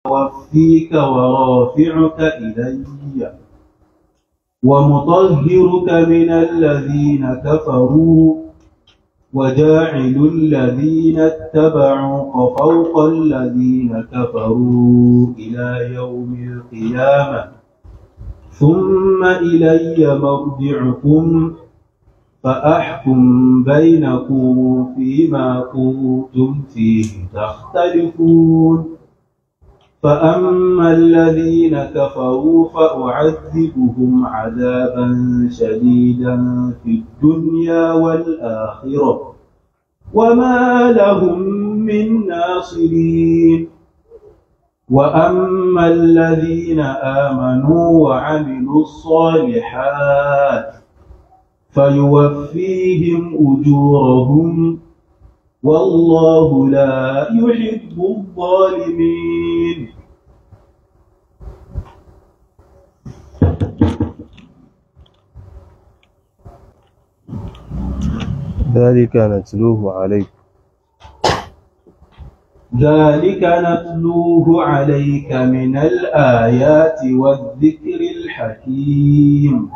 متوفيك ورافعك إلي ومطهرك من الذين كفروا وجاعل الذين اتبعوك فوق الذين كفروا إلى يوم القيامة ثم إلي مرجعكم فأحكم بينكم فيما كنتم فيه تختلفون. فأما الذين كفروا فأعذبهم عذابا شديدا في الدنيا والآخرة وما لهم من ناصرين. وأما الذين آمنوا وعملوا الصالحات فيوفيهم أجورهم والله لا يحب الظالمين. ذلك نتلوه عليك ذلك نتلوه عليك من الآيات والذكر الحكيم.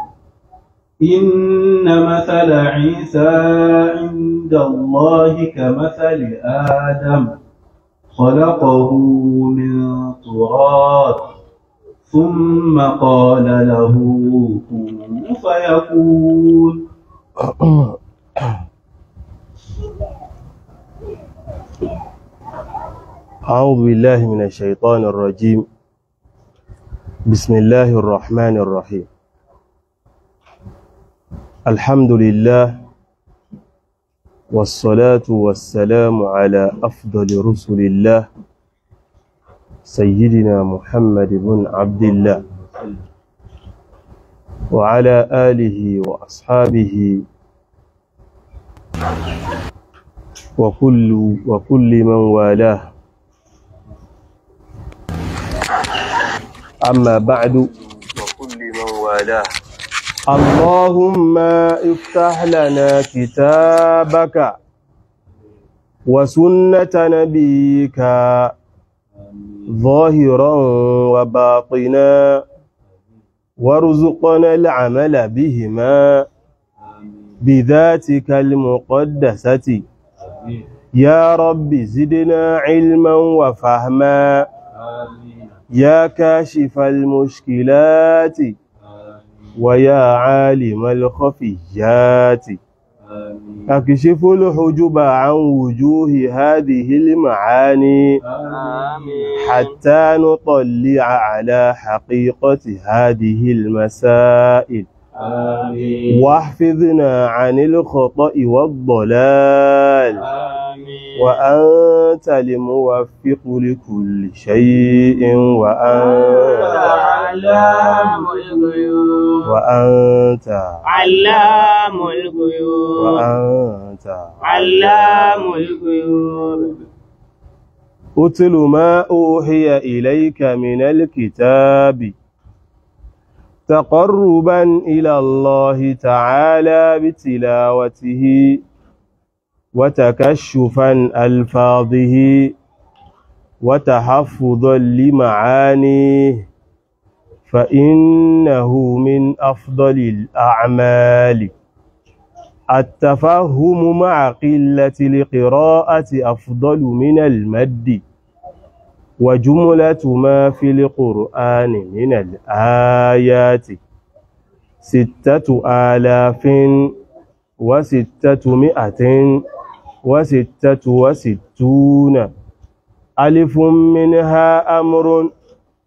إن مثل عيسى عند الله كمثل آدم خلقه من تراب ثم قال له كن فيكون. أعوذ بالله من الشيطان الرجيم. بسم الله الرحمن الرحيم. الحمد لله والصلاة والسلام على أفضل رسل الله سيدنا محمد بن عبد الله وعلى آله وأصحابه وكل من والاه. أما بعد، وكل من والاه. اللهم افتح لنا كتابك وسنة نبيك ظاهرا وباطنا وارزقنا العمل بهما بذاتك المقدسة. يا رب زدنا علما وفهما يا كاشف المشكلات ويا عالم الخفيات. أكشف الحجب عن وجوه هذه المعاني حتى نطلع على حقيقة هذه المسائل. واحفظنا عن الخطأ والضلال. وأنت الموفق لكل شيء وأنت علام الغيوب وأنت علام الغيوب وأنت علام الغيوب. أتل ما أوحي إليك من الكتاب تقربا إلى الله تعالى بتلاوته وتكشفا ألفاظه وتحفظا لمعانيه، فإنه من أفضل الأعمال. التفهم مع قلة القراءة أفضل من المد، وجملة ما في القرآن من الآيات 6666، ألف منها أمر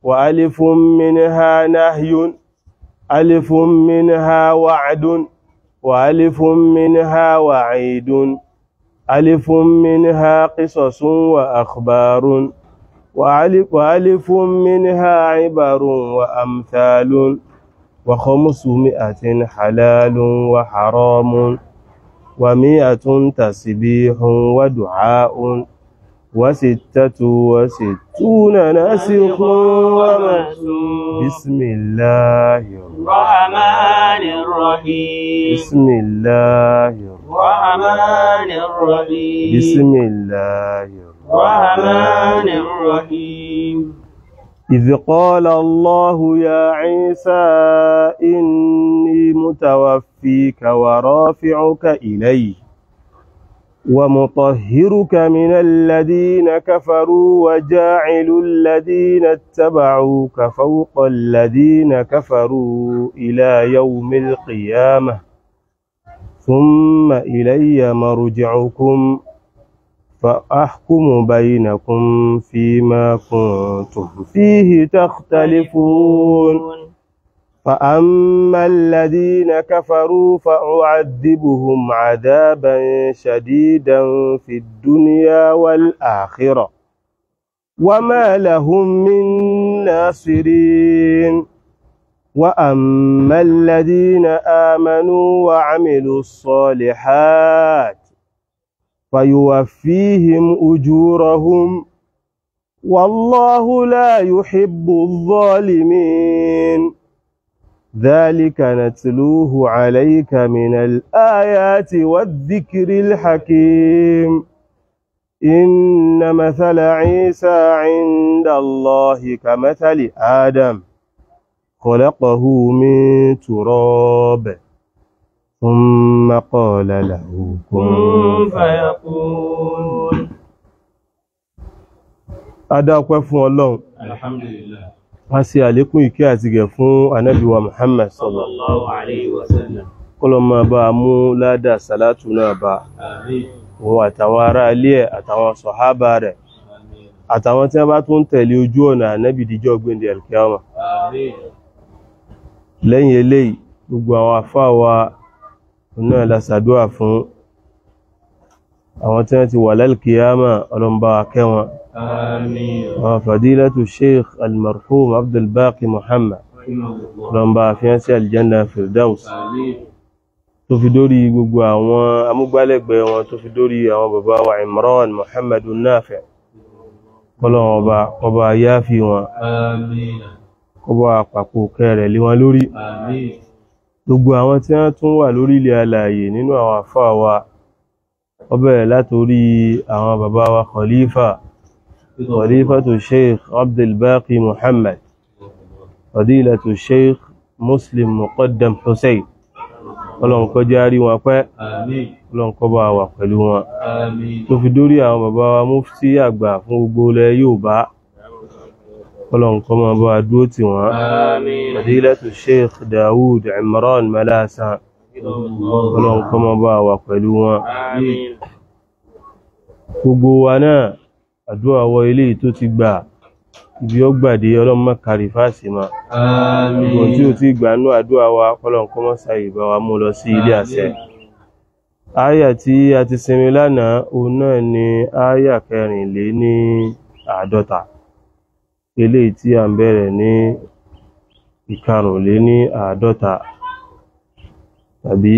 وألف منها نهي، ألف منها وعد وألف منها وعيد، ألف منها قصص وأخبار، وألف منها عبر وأمثال، و500 حلال وحرام، و100 تسبيح ودعاء، و66 ناسخ ومنسوخ. بسم الله الرحمن الرحيم. بسم الله الرحمن الرحيم. بسم الله الرحمن الرحيم. إذ قال الله يا عيسى إني متوفيك ورافعك إلي ومطهرك من الذين كفروا وجاعل الذين اتبعوك فوق الذين كفروا إلى يوم القيامة ثم إلي مرجعكم فأحكم بينكم فيما كنتم فيه تختلفون فأما الذين كفروا فأعذبهم عذابا شديدا في الدنيا والآخرة وما لهم من ناصرين وأما الذين آمنوا وعملوا الصالحات فيوفيهم أجورهم والله لا يحب الظالمين ذلك نتلوه عليك من الآيات والذكر الحكيم إن مثل عيسى عند الله كمثل آدم خلقه من تراب ثم قال له كن فيكون. A dá ọpẹ́ fún Ọlọ́run. Alhamdulillah. A ṣe àlékún ìkẹ́ àti ìgẹ̀ fún Ànábì wa Muhammad sallallahu alayhi wa sallam. Kọ́lọ̀ máa bá mú ládà sàlátù náà bá. Àmín. Òun àtàwọn ará ilé ẹ̀ àtàwọn sọ̀hábà rẹ̀ Àmín. àtàwọn tí wọ́n bá tún tẹ̀lé ojú ọ̀nà Ànábì díjọ́ gbéǹde alkiyama. Àmín. Lẹ́yìn eléyìí, gbogbo àwọn àfáà wa náà la ṣàdúà fún àwọn tí wọ́n ti wà lálkìyàmà, Ọlọ́run bá wa kẹ́ wọn. Àmín. Àwọn fadilatu Sheikh almarhum Abdulbaqi Muhammad, Rahimahullah. Ọlọ́run bá wa fi wọ́n sí aljanna Firdaus, Àmín. tó fi dórí gbogbo àwọn amúgbálẹ́gbẹ̀ẹ́ wọn, tó fi dórí àwọn bàbá wa Imran Muhammadu Nafi, kọ́lọ́run ọba ọba yáfi wọn, Àmín. kọ́bọ̀ àpapọ̀ kẹrẹ̀ lé wọn lórí. Àmín. Gbogbo àwọn tí wọ́n tún wà lórí ilẹ̀ alààyè nínú àwọn àfáà wa, ó bẹ̀rẹ̀ látorí àwọn bàbá wa Khalifa, Khalifatu Sheikh Abdulbaqi Muhammad, Fadilatu Sheikh Muslim Muqaddam Hussein, Ọlọ́run kó jẹ́ á rí wọn pẹ́, Àmín. Ọlọ́run kó bá wà pẹ̀lú wọn, Àmín. tó fi dórí àwọn bàbá wa Mufti àgbà fún gbogbo ilẹ̀ Yorùbá, Ọlọ́run kó máa bá wa dúró tì wọ́n. Àmín. Fadilatu Sheikh Dawood Imran Malasa, Ọlọ́run kó máa bá wà pẹ̀lú wọn. Àmín. Gbogbo wa náà, àdúrà wọ ilé tó ti gbà, ibi ó gbàdé, Ọlọ́run má kàrí fáàsì ma. Àmín. Gbogbo tí ó ti gbà nú àdúrà wa, Ọlọ́run kó má ṣàyè bá wa mú lọ sí ilé àṣẹ. Áyà tí a ti sinmi lánàá, òun náà ni áyà 54, eléyìí tí a ń bẹ̀rẹ̀ ní 55 tàbí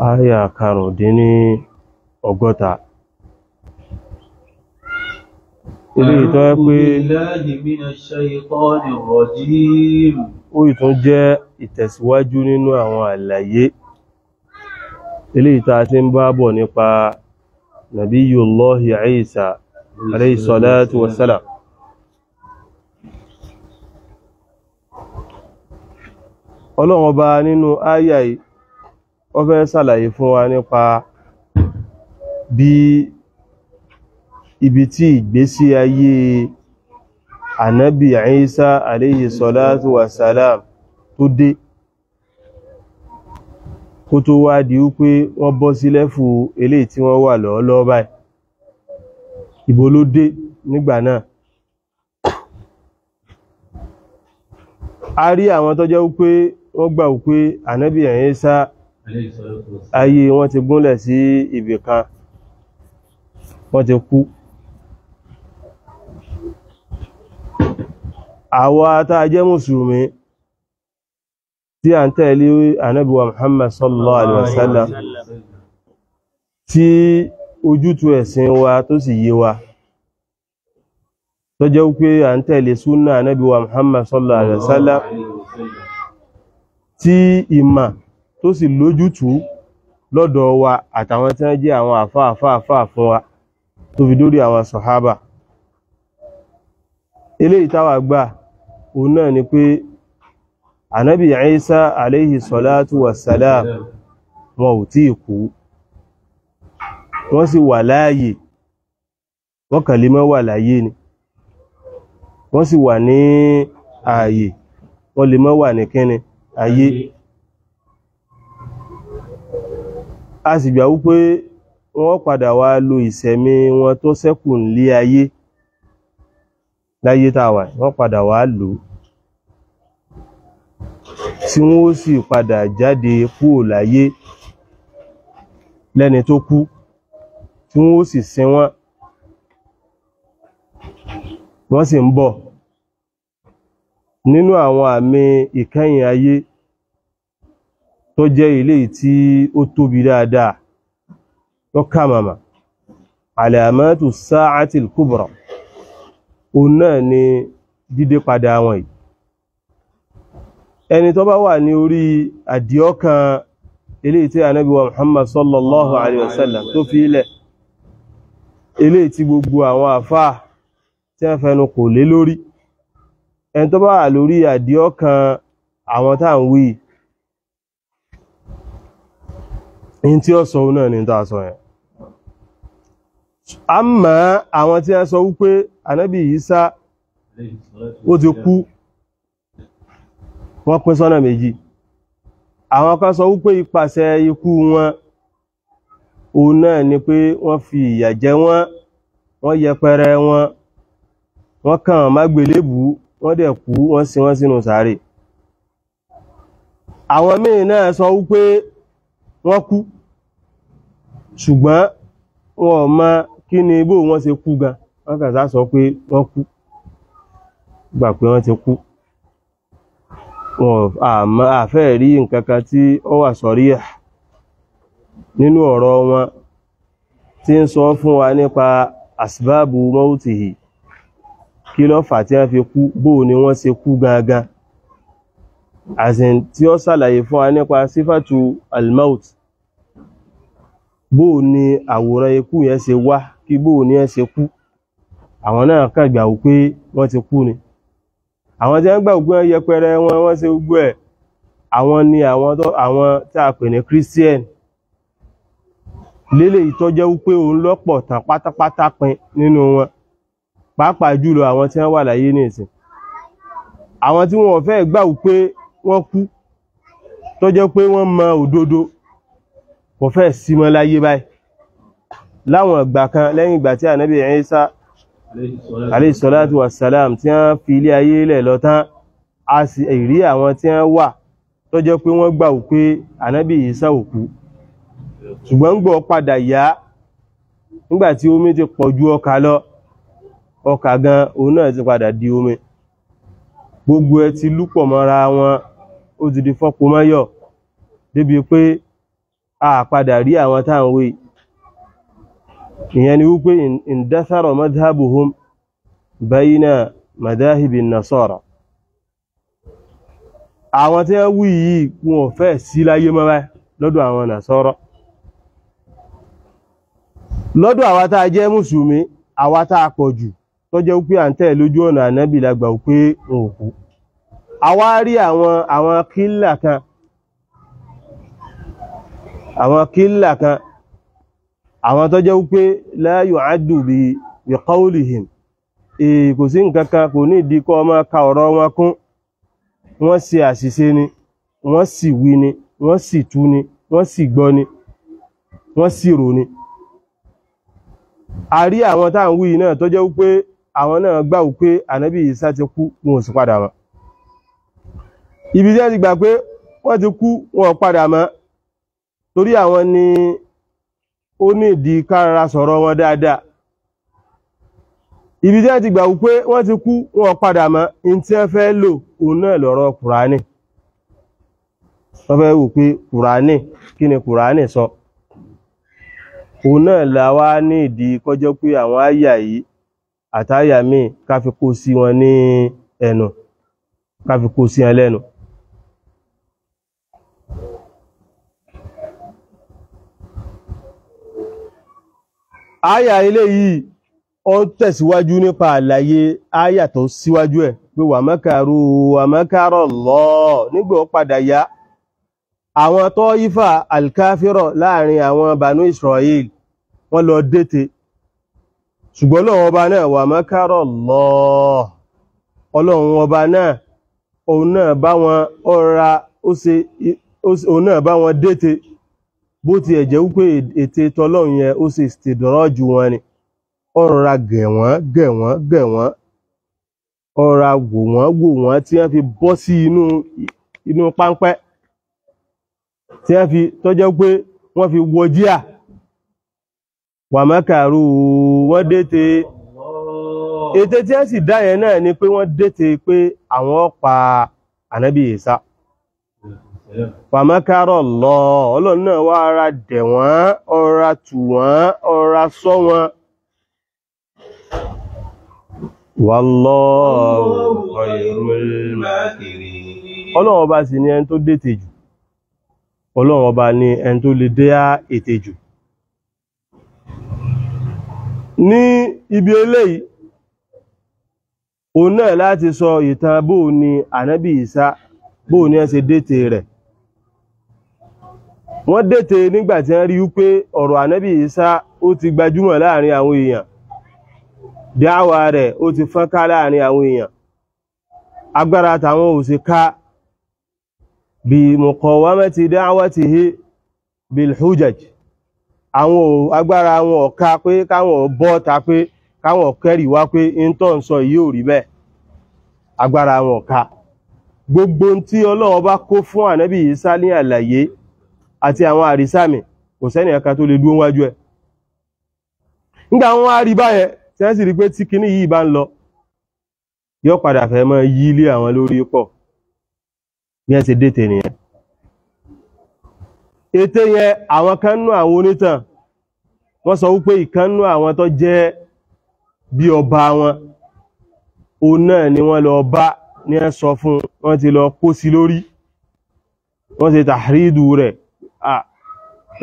áyà 55. Eléyìí tó jẹ́ أعوذ pé بالله من الشيطان الرجيم. ó ì tún jẹ́ ìtẹ̀síwájú nínú àwọn àlàyé eléyìí tá a ti ń bá bọ̀ nípa Nabiyullahi Isa alayhi salatu wassalam. Ọlọ́run ọba nínú áyà yìí, ó fẹ́ ṣàlàyé fún wa nípa bí ibi tí ìgbésí ayé Ànábì Isa alayhi salatu wassalam tó dé, kó tó wá di wípé wọ́n bọ́ sí lẹ́fù eléyìí tí wọ́n wà lọ́ọ́lọ́ọ́ báyìí. Ibo ló dé nígbà náà? A rí àwọn tó jẹ́ wípé wọ́n gbà wípé Ànábì Ìsá Alayhi salatu wassalam. ayé wọn ti gúnlẹ̀ sí ibì kan, wọ́n ti kú. Àwa tá a jẹ́ mùsùlùmí tí a ń tẹ̀lé Ànábì wa Muhammad sallallahu alaihi wasallam, tí ojútùú ẹ̀sìn wa tó sì yé wa, tó jẹ́ wípé à ń tẹ̀lé súnà Ànábì wa Muhammad sallallahu alaihi wasallam, tí ìmà tó sì lójútùú lọ́dọ̀ wa àtàwọn tí wọ́n jẹ́ àwọn àfáà àfáà àfáà fún wa tó fi dórí àwọn sàhábà. Eléyìí táwa gbà òun náà ni pé Ànábì Ìsá alayhi salatu wassalam wọn ò tí kú, wọ́n sì wà láàyè, wọ́n kàn lè má wà láyé ni, wọ́n sì wà ní ààyè, wọ́n lè má wà ní kíni ayé. A sì gbà wípé wọ́n padà wá lo ìṣẹ̀mí wọn tó ṣẹ́kù nílé ayé láyé tá wà, wọ́n padà wá lò tí wọ́n ó sì padà jáde kúrò láyé lẹ́ni tó kú, tí wọ́n ó sì sin wọ́n, wọ́n sì ń bọ̀. Nínú àwọn àmì ìkẹyìn ayé tó jẹ́ ilé tí ó tóbi dáadáa tó kàmàmà, alamatu sa'atil kubra, òun náà ni dídé padà wọn yìí. Ẹni tó bá wà ní orí àdíọ́kan eléyìí tí Ànábì wa Muhammad sallallahu alaihi wasallam tó fi ilẹ̀, eléyìí tí gbogbo àwọn àfáà tí wọ́n fẹnu kò lé lórí, ẹni tó bá wà lórí àdíọ́kan àwọn tá ń wí, in tí ó sọ náà ni tá sọ yẹn. Àmọ́ àwọn tí wọ́n sọ wípé Ànábì Ìsá ó ti kú, wọ́n pín sọ́nà méjì. Àwọn kan sọ wípé ipasẹ̀ ikú wọn òun náà ni pé wọ́n fi ìyà jẹ wọ́n, wọ́n yẹpẹrẹ wọn, wọ́n kàn mágbélébùú, wọ́n dẹ̀ kú, wọ́n sin wọ́n sínú sàárè. Àwọn míì náà sọ wípé wọ́n kú, ṣùgbọ́n wọn ò mọ kí ni bó wọ́n ṣe kú gan, wọ́n kàn sá sọ pé wọ́n kú, gbà pé wọ́n ti kú. Wọn àmọ́ àfẹ́ rí nǹkan kan tí ó wà sọ̀rí ẹ̀ nínú ọ̀rọ̀ wọn tí ń sọ fún wa nípa asbábù mọ́tìhì, kí ló fà tí wọ́n fi kú, bó ni wọ́n ṣe kú gangan, àsìn tí ó ṣàlàyé fún wa nípa sífàtù almaut, bó ni àwòrán ikú yẹn ṣe wá, kí bó ni ẹ ṣe kú. Àwọn náà kàn gbà wípé wọ́n ti kú ni. Àwọn tí wọ́n gbà wípé wọ́n yẹpẹrẹ wọn, wọ́n ṣe gbogbo ẹ̀, àwọn ni àwọn tí a pè ní Christian lélẹ̀ ìtọ́jẹ́ wípé òun lọ́pọ̀ tán pátápátá pin nínú wọn, pàápàá jùlọ àwọn tí wọ́n wà láyé ní ìsìn. Àwọn tí wọ́n fẹ́ gbà wípé wọ́n kú, tó jẹ́ pé wọ́n mọ òdodo, kò fẹ́ sí mọ́ láyé báyìí. Láwọn ìgbà kan lẹ́yìn ìgbà tí Ànábì Ìsá alayhi salatu wassalam tí wọ́n fi ilé ayé lẹ̀ lọ tán, a sì rí àwọn tí wọ́n wà tó jẹ́ pé wọ́n gbà wípé Ànábì Ìsá ò kú, ṣùgbọ́n ń gbọ́ padà yá nígbà tí omi ti pọ̀ ju ọkà lọ, ọkà gan òun náà ti padà di omi, gbogbo ẹ ti lúpọ̀ mọ́ra wọn, ó ti di fọ́pọ̀ mọ́yọ̀, débi pé a padà rí àwọn táwọn wí. Ìyẹn ni wípé indathara madhhabuhum bayna madahibi nasara. Àwọn tí wọ́n wí yìí wọn ò fẹ́ sí láyé mọ́ báyìí lọ́dọ̀ àwọn nasara. Lọ́dọ̀ àwa tá a jẹ́ mùsùlùmí, àwa tá a pọ̀ jù tó jẹ́ wípé à ń tẹ̀ lójú ọ̀nà Ànábì la gbà wípé wọn ò kú. Àwa rí àwọn kílà kan, àwọn kílà kan, àwọn tó jẹ́ wípé la yu'addu bi qawlihim, kò sí nǹkan kan, kò ní ìdí kọ́ ọmọ ka ọ̀rọ̀ wọn kún. Wọ́n ṣe àṣìṣe ni, wọ́n sì wí ni, wọ́n sì tú ni, wọ́n sì gbọ́ ni, wọ́n sì rò ni. A rí àwọn tá à ń wí náà tó jẹ́ wípé àwọn náà gbà wípé Ànábì Ìsá ti kú, wọn ò sì padà mọ́. Ibi tí wọ́n ti gbà pé wọ́n ti kú, wọn ò padà mọ́, torí àwọn ni ó ní ìdí kárára sọ̀rọ̀ wọn dáadáa. Ibi tí wọ́n ti gbà wípé wọ́n ti kú, wọn ò padà mọ́, in tí wọ́n fẹ́ lò òun náà lọ̀rọ̀ Kùránì. Wọ́n fẹ́ wò pé Kùránì, kí ni Kùránì sọ? Òun náà la wá ní ìdí kọjọ́ pé àwọn àyà yìí àtàyà míì ká fi kó sí wọn ní ẹnu, ká fi kó sí wọn lẹ́nu. Àyà eléyìí Ó tẹ̀síwájú nípa àlàyé áyà tó síwájú ẹ̀ pé wa makaru wa makara Allah. Nígbà ó padà yá, àwọn Tọ́ífà alkáfírọ̀ láàrin àwọn Banu Israel wọ́n lọ dètè, ṣùgbọ́n Ọlọ́run ọba náà wa makara Allah, Ọlọ́run ọba náà òun náà bá wọn ọ̀ra òun náà bá wọn dètè, bó ti ẹ̀jẹ̀ wípé ète tọlọ́run yẹn ó sì ṣèdọ́rọ́ ju wọn ni, ọ̀rọ̀ra gẹ̀ wọ́n gẹ̀ wọ́n gẹ̀ wọ́n, ọ̀rọ̀ra wò wọ́n wò wọ́n tí wọ́n fi bọ́ sí inú páńpẹ́, tí wọ́n fi tọ́jọ́ pé wọ́n fi wọ jíà. Wàmákàrú wọ́n dètè, ète tí wọ́n sì dá yẹn náà ni pé wọ́n dètè pé àwọn pa Ànábì Ìsá. Wàmákàrọ̀ lọ, Ọlọ́run náà wá ara dẹ̀ wọ́n, ọ̀ra tù wọ́n, ọ̀ra sọ wọn. Wallahu khayrul makirin. Ọlọ́run ọba sì ni ẹni tó dètè jù, Ọlọ́run ọba ni ẹni tó lè dé ètè jù. Ní ibi eléyìí òun náà láti sọ ìtàn bóò ni Ànábì Ìsá, bóò ni ẹ ṣe dètè rẹ̀. Wọ́n dètè nígbà tí wọ́n rí wípé ọ̀rọ̀ Ànábì Ìsá ó ti gbajúmọ̀ láàrin àwọn èèyàn, dáwà rẹ̀ ó ti fọ́nká láàrin àwọn èèyàn, agbára tàwọn ò sì ká bí muqawamati da'watihi bil hujaj, àwọn agbára wọn ò ká pé káwọn bọ́ ta pé káwọn kẹ́rì wá pé in tó ń sọ yìí ò rí bẹ́ẹ̀, agbára wọn ò ká. Gbogbo tí Ọlọ́run bá kó fún Ànábì Ìsá ní àlàyé àti àwọn àrísàmì, kò sẹ́ni ẹ̀ka tó lè dúró wájú ẹ̀. Nígbà wọn á rí báyẹn tí wọ́n sì rí pé tí kinní yìí bá ń lọ yóò padà fẹ́ mọ́ yí lé àwọn lórí pọ̀, bí wọ́n ṣe dètè nìyẹn. Ète yẹn àwọn kan nú àwọn onítàn wọ́n sọ wípé ìkan nú àwọn tó jẹ́ bí ọba wọn, òun náà ni wọ́n lọ bá ní ẹ sọ fún, wọ́n ti lọ kó sí lórí, wọ́n ṣe tàhídù rẹ̀,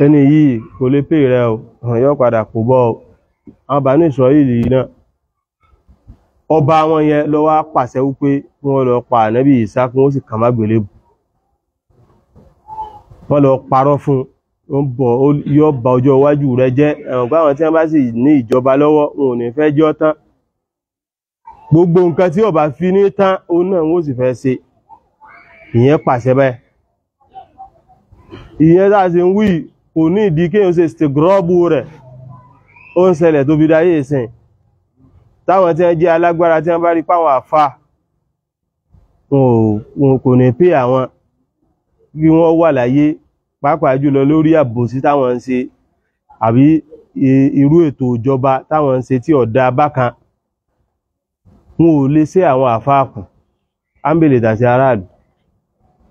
ẹni yìí kò lè pè rẹ o, yóò padà kò bọ́ o. Àwọn Banu Israili yìí náà, ọba wọn yẹn ló wá pàṣẹ wípé wọ́n lọ pa Ànábì Ìsá kí wọ́n sì kàn má gbélébù. Wọ́n lọ parọ́ fún un, yóò ba ọjọ́ iwájú rẹ jẹ́. Ẹ̀wọ̀n pé àwọn tí wọ́n bá sì ní ìjọba lọ́wọ́ wọn ò ní fẹ́ jọ́ tán, gbogbo nǹkan tí ó bá fi ní tán òun náà wọ́n sì fẹ́ ṣe. Ìyẹn pàṣẹ bẹ́ẹ̀. Ìyẹn tá a sì ń wí kò ní ìdí kéèyàn ṣe ṣègírọ́bù rẹ̀, ó ń ṣẹlẹ̀ tó fi dáyé ìsìn. Táwọn tí wọ́n jẹ́ alágbára tí wọ́n bá rí páwọn àfà wọn kò ní pé àwọn bí wọ́n wà láyé, pàápàá jùlọ lórí àbòsí táwọn ń ṣe àbí irú ètò ìjọba táwọn ń ṣe tí ọ̀dà bákan, wọn ò lè ṣe àwọn àfáà kù ámbèlè tàti aráàlú.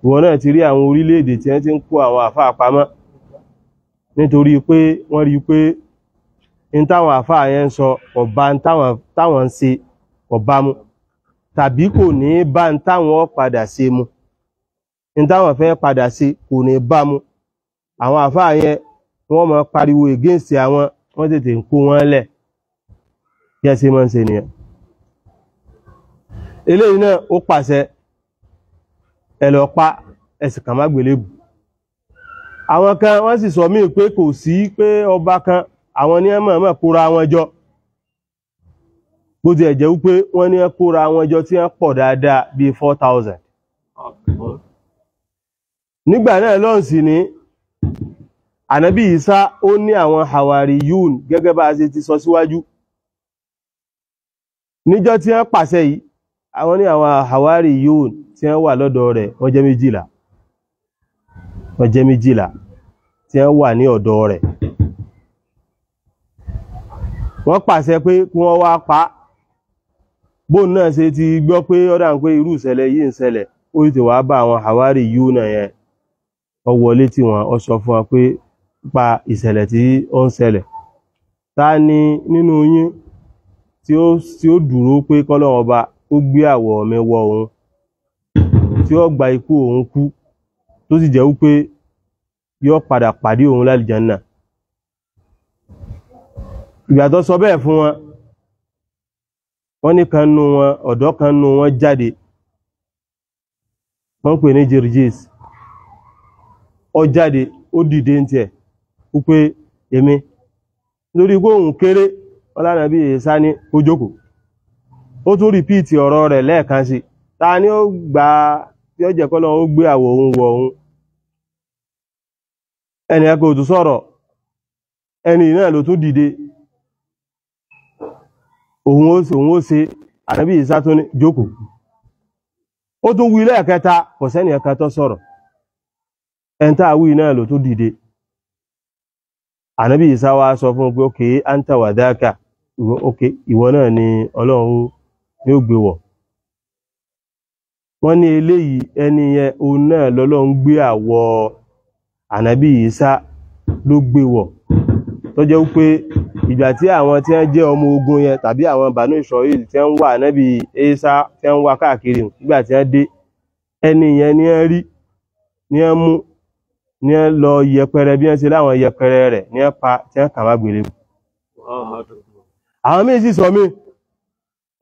Ìwọ náà ti rí àwọn orílẹ̀-èdè tí wọ́n ti ń kó àwọn àfáà pamọ́ nítorí pé wọ́n rí pé n táwọn àfáà yẹn ń sọ ọba n táwọn ń ṣe ọba mu, tàbí kò ní bá n táwọn padà ṣe mu, n táwọn fẹ́ padà ṣe kò ní bá mu. Àwọn àfáà yẹn wọ́n máa pariwo against àwọn, wọ́n tètè ń kó wọn lẹ̀ bí ẹ ṣe máa ń ṣe nìyẹn. Eléyìí náà ó pàṣẹ ẹ lọ pa ẹsì kàn má gbélébù. Àwọn kan wọ́n sì sọ míì pé kò sí pé ọba kan, àwọn ní mọ̀ọ́mọ̀ kóra wọn jọ, bó ti ẹ̀ jẹ́ wípé wọ́n ní kóra wọn jọ tí wọ́n pọ̀ dáadáa bíi 4,000. Nígbà náà lọ́n sì ní Ànábì Ìsá ó ní àwọn Hawariyun gẹ́gẹ́ bá a ṣe ti sọ síwájú. Níjọ́ tí wọ́n pàṣẹ yìí, àwọn ní àwọn Hawariyun tí wọ́n wà lọ́dọ̀ rẹ̀ wọ́n jẹ́ 12, wọ́n jẹ́ 12 tí wọ́n wà ní ọ̀dọ̀ rẹ̀. Wọ́n pàṣẹ pé kí wọ́n wá pa. Bóun náà ṣe ti gbọ́ pé ọ̀dà ń pé irú ìṣẹ̀lẹ̀ yìí ń ṣẹlẹ̀, ó ti wá bá àwọn Hawariyun náà yẹn, ó wọlé tí wọ́n, ó sọ fún wọn pé pa ìṣẹ̀lẹ̀ tí ó ń ṣẹlẹ̀, ta ni nínú yín tí ó dúró pé k'Ọlọ́run ọba ó gbé àwọ̀ mi wọ òun, tí ó gba ikú òun kú, tó sì jẹ́ wípé yóò padà pàdé òun lálìjánnà. Ìgbà tó sọ bẹ́ẹ̀ fún wọn, Wọ́n ní kan nú wọn, ọ̀dọ́ kan nú wọn jáde, wọ́n pè ní Jirjis. Ó jáde, ó dìde ń tiẹ̀ wípé èmi lórí pé òun kéré. Ọlánàbí Ìsá ní ó jókòó, ó tún rìpíìtì ọ̀rọ̀ rẹ̀ lẹ́ẹ̀kan sí. Ta ni ó gbà tí ó jẹ́ kọ́ lọ́wọ́ ó gbé àwọ̀ òun wọ̀ òun? Ẹni ẹ̀kọ́ ò tún sọ̀rọ̀, ẹni náà ló tún dìde, òun ó ṣe, òun ó ṣe. Ànábì Ìsá tún ní jókòó, ó tún wí lẹ́ẹ̀kẹta, kò sẹ́ni ẹ̀ka tó sọ̀rọ̀. Ẹni tá a wí náà ló tún dìde. Ànábì Ìsá wá sọ fún un pé ókè anta wà dáka, ókè ìwọ náà ni Ọlọ́run ní ó gbé wọ̀. Wọ́n ní eléyìí, ẹni yẹn, òun náà lọ́lọ́run gbé àwọ̀ Ànábì Ìsá ló gbé wọ̀, tó jẹ́ wípé ìgbà tí àwọn tí wọ́n jẹ́ ọmọ ogun yẹn tàbí àwọn Banu Israel tí wọ́n ń wá Ànábì Ìsá, tí wọ́n ń wá káàkiri, nígbà tí wọ́n dé, ẹni yẹn ni wọ́n rí, ni wọ́n mú, ní ẹ lọ yẹpẹrẹ bí wọ́n ṣe láwọn yẹpẹrẹ rẹ̀ ní ẹ pa tí wọ́n kà má gbèrè. Àwọn míì sì sọ mí,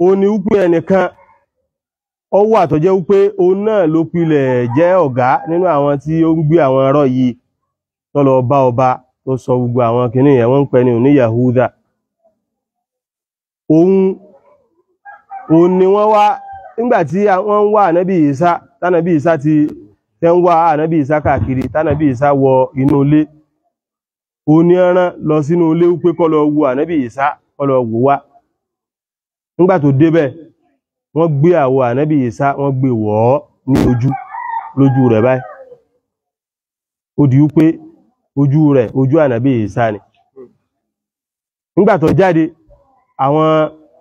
ó ní wípé ẹnìkan ó wà tó jẹ́ wípé òun náà ló pilẹ̀ jẹ́ ọ̀gá nínú àwọn tí ó ń gbé àwọn ọ̀rọ̀ yìí, tó lọ bá ọba tó sọ gbogbo àwọn kìnnì yẹn, wọ́n ń pè ní òní Yahuda. Òun ni wọ́n wá nígbà tí wọ́n ń wá Ànábì Ìsá, tánàbí Ìsá ti tẹ́ ń wá Ànábì Ìsá káàkiri, tánàbí Ìsá wọ inú ilé, ó ní ẹran lọ sínú ilé wípé kó lọ wo Ànábì Ìsá, kó lọ wò wá. Nígbà tó débẹ̀, wọ́n gbé àwọ̀ Ànábì Ìsá, wọ́n gbé wọ̀ ọ́ ní ojú, lójú rẹ̀ báyìí. Ó di wípé ojú rẹ̀ ojú Ànábì Ìsá ni. Nígbà tó jáde, àwọn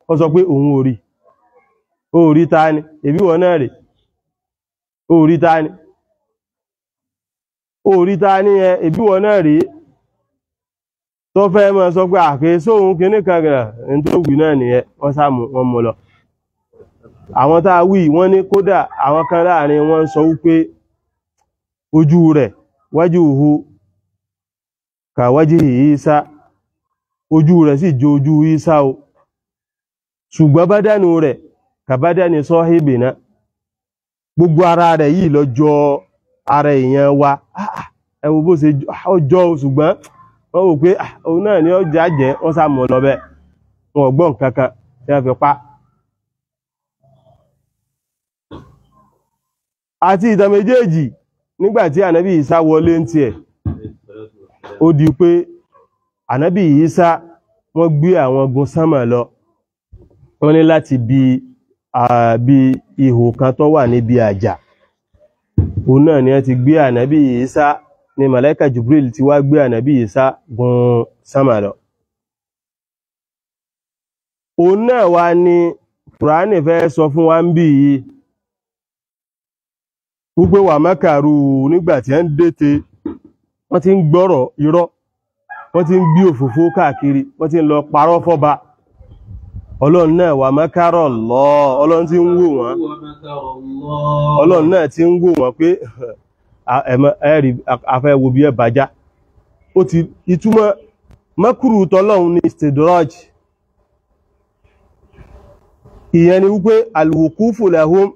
ó sọ pé òun ò rí. Ó rí ta ni? Èbí wọn náà rè. Ó rí ta ni? Orí ta ní ẹ, ìbí wọn náà rí tó fẹ́ mọ́ sọ pé àkè sóhun kìíní kan gẹ̀rẹ̀ ní tó wì náà nìyẹn. Wọ́n sáàmù wọn mú lọ. Àwọn tá a wí, wọ́n ní kódà àwọn kan láàrin wọn sọ wípé ojú rẹ̀ wájú hu kàwájú Ìsá, ojú rẹ̀ sì jo ojú Ìsá o, ṣùgbọ́n bádánù rẹ̀ kàbádánì sọ́hìbì náà, gbogbo ara rẹ̀ yìí lọ jọ ara èèyàn wa. Ẹ wo bó ṣe ọjọ́, ṣùgbọ́n wọ́n wò pé òun náà ni ọjà jẹ́, wọ́n sá mọ̀ lọ bẹ́ẹ̀, wọn ò gbọ́ nǹkan kan tí wọ́n fi pa. Àti ìtàn méjèèjì, nígbà tí Ànábì Ìsá wọlé ń tiẹ̀, ó di pé Ànábì Ìsá wọ́n gbé àwọn gun sánmà lọ, wọ́n ní láti bí ihò kan tó wà níbi àjà, òun náà ni wọ́n ti gbé Ànábì Ìsá, ni Màláíkà Jibril ti wá gbé Ànábì Ìsá gun sánmà lọ. Òun náà wá ní Kùránì fẹ́ sọ fún wa ń bí yìí wípé wà mẹ́kàrú nígbà tí ẹ ń dètè, wọ́n ti ń gbọ́rọ̀ irọ́, wọ́n ti ń gbé òfófó káàkiri, wọ́n ti ń lọ parọ́ fọ́ba. Ọlọ́run náà wà mẹ́kàrọ̀ lọ, Ọlọ́run ti ń wò wọ́n, Ọlọ́run náà ti ń wò wọ́n pé ẹ̀rí afẹ́ wo bí ẹ bàjá. Ó ti ìtumọ̀ mẹ́kúrú tọ́lọ́run ní istidraj, ìyẹn ni wípé alwuqufu lahum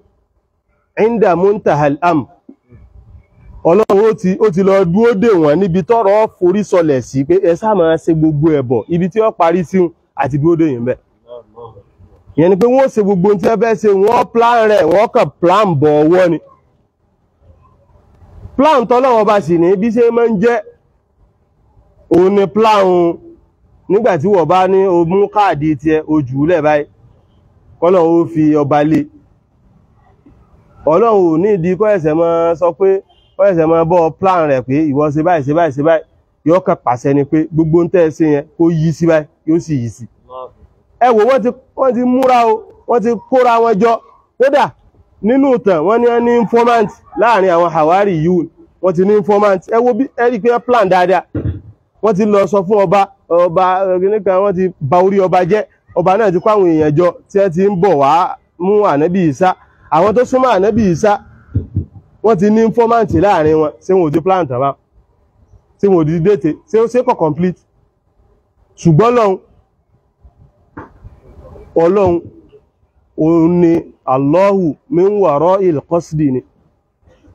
inda muntahal am. Ọlọ́run ó ti lọ dúó dè wọ́n níbi tọ́rọ̀ forí sọlẹ̀ sí, pé ẹ sáà máa ṣe gbogbo ẹ̀bọ̀, ibi tí ó parí sí àti dúó dè yìí bẹ́ẹ̀. Ìyẹn ni pé wọ́n ṣe gbogbo tí wọ́n fẹ́ ṣe, wọ́n plan rẹ̀, wọ́n kàn plan bọ̀ ọwọ́ ni. Plan tọ́lọ́wọ́ bá sì ní bí ṣe máa ń jẹ́ òun ni plan. Nígbà tí wọ́n bá ní o mú káàdì tiẹ̀ ojú lẹ̀ báyìí, kọ́lọ̀ ó fi ọba lé. Ọlọ́run ò ní ìdí kọ́ ẹ̀sẹ̀ mọ́ sọ pé kọ́ ẹ̀sẹ̀ mọ́ bọ́ plan rẹ̀ pé ìwọ ṣe báyìí ṣe báyìí ṣe báyìí, yóò kàn pàṣẹ ni pé gbogbo ń tẹ́ ẹ ṣe yẹn kó yí sí báyìí, yóò sì yí sí. Ẹ wò, wọ́n ti múra o, wọ́n ti kóra wọn jọ. Kódà nínú ìtàn wọ́n ní wọ́n ní informant láàrin àwọn Hawari yìí, wọ́n ti ní informant. Ẹ wo bí ẹ rí i pé plan dáadáa, wọ́n ti lọ sọ fún ọba, ọba nìkan wọ́n ti ba orí ọba jẹ́. Ọba náà ti kó àwọn èèyàn jọ tí wọ́n ti ń bọ̀ wá mú Ànábì Ìsá. Àwọn tó súnmọ́ Ànábì Ìsá wọ́n ti ní informant láàrin wọn. Ṣé wọn ò ti plan tàbá? Ṣé wọn ò ti dètè? Ṣé ó ṣe kọ̀ complete? Ṣùgbọ́n Ọlọ́run, Ọlọ́run òun ni Allahu min wara'il qasdi ni.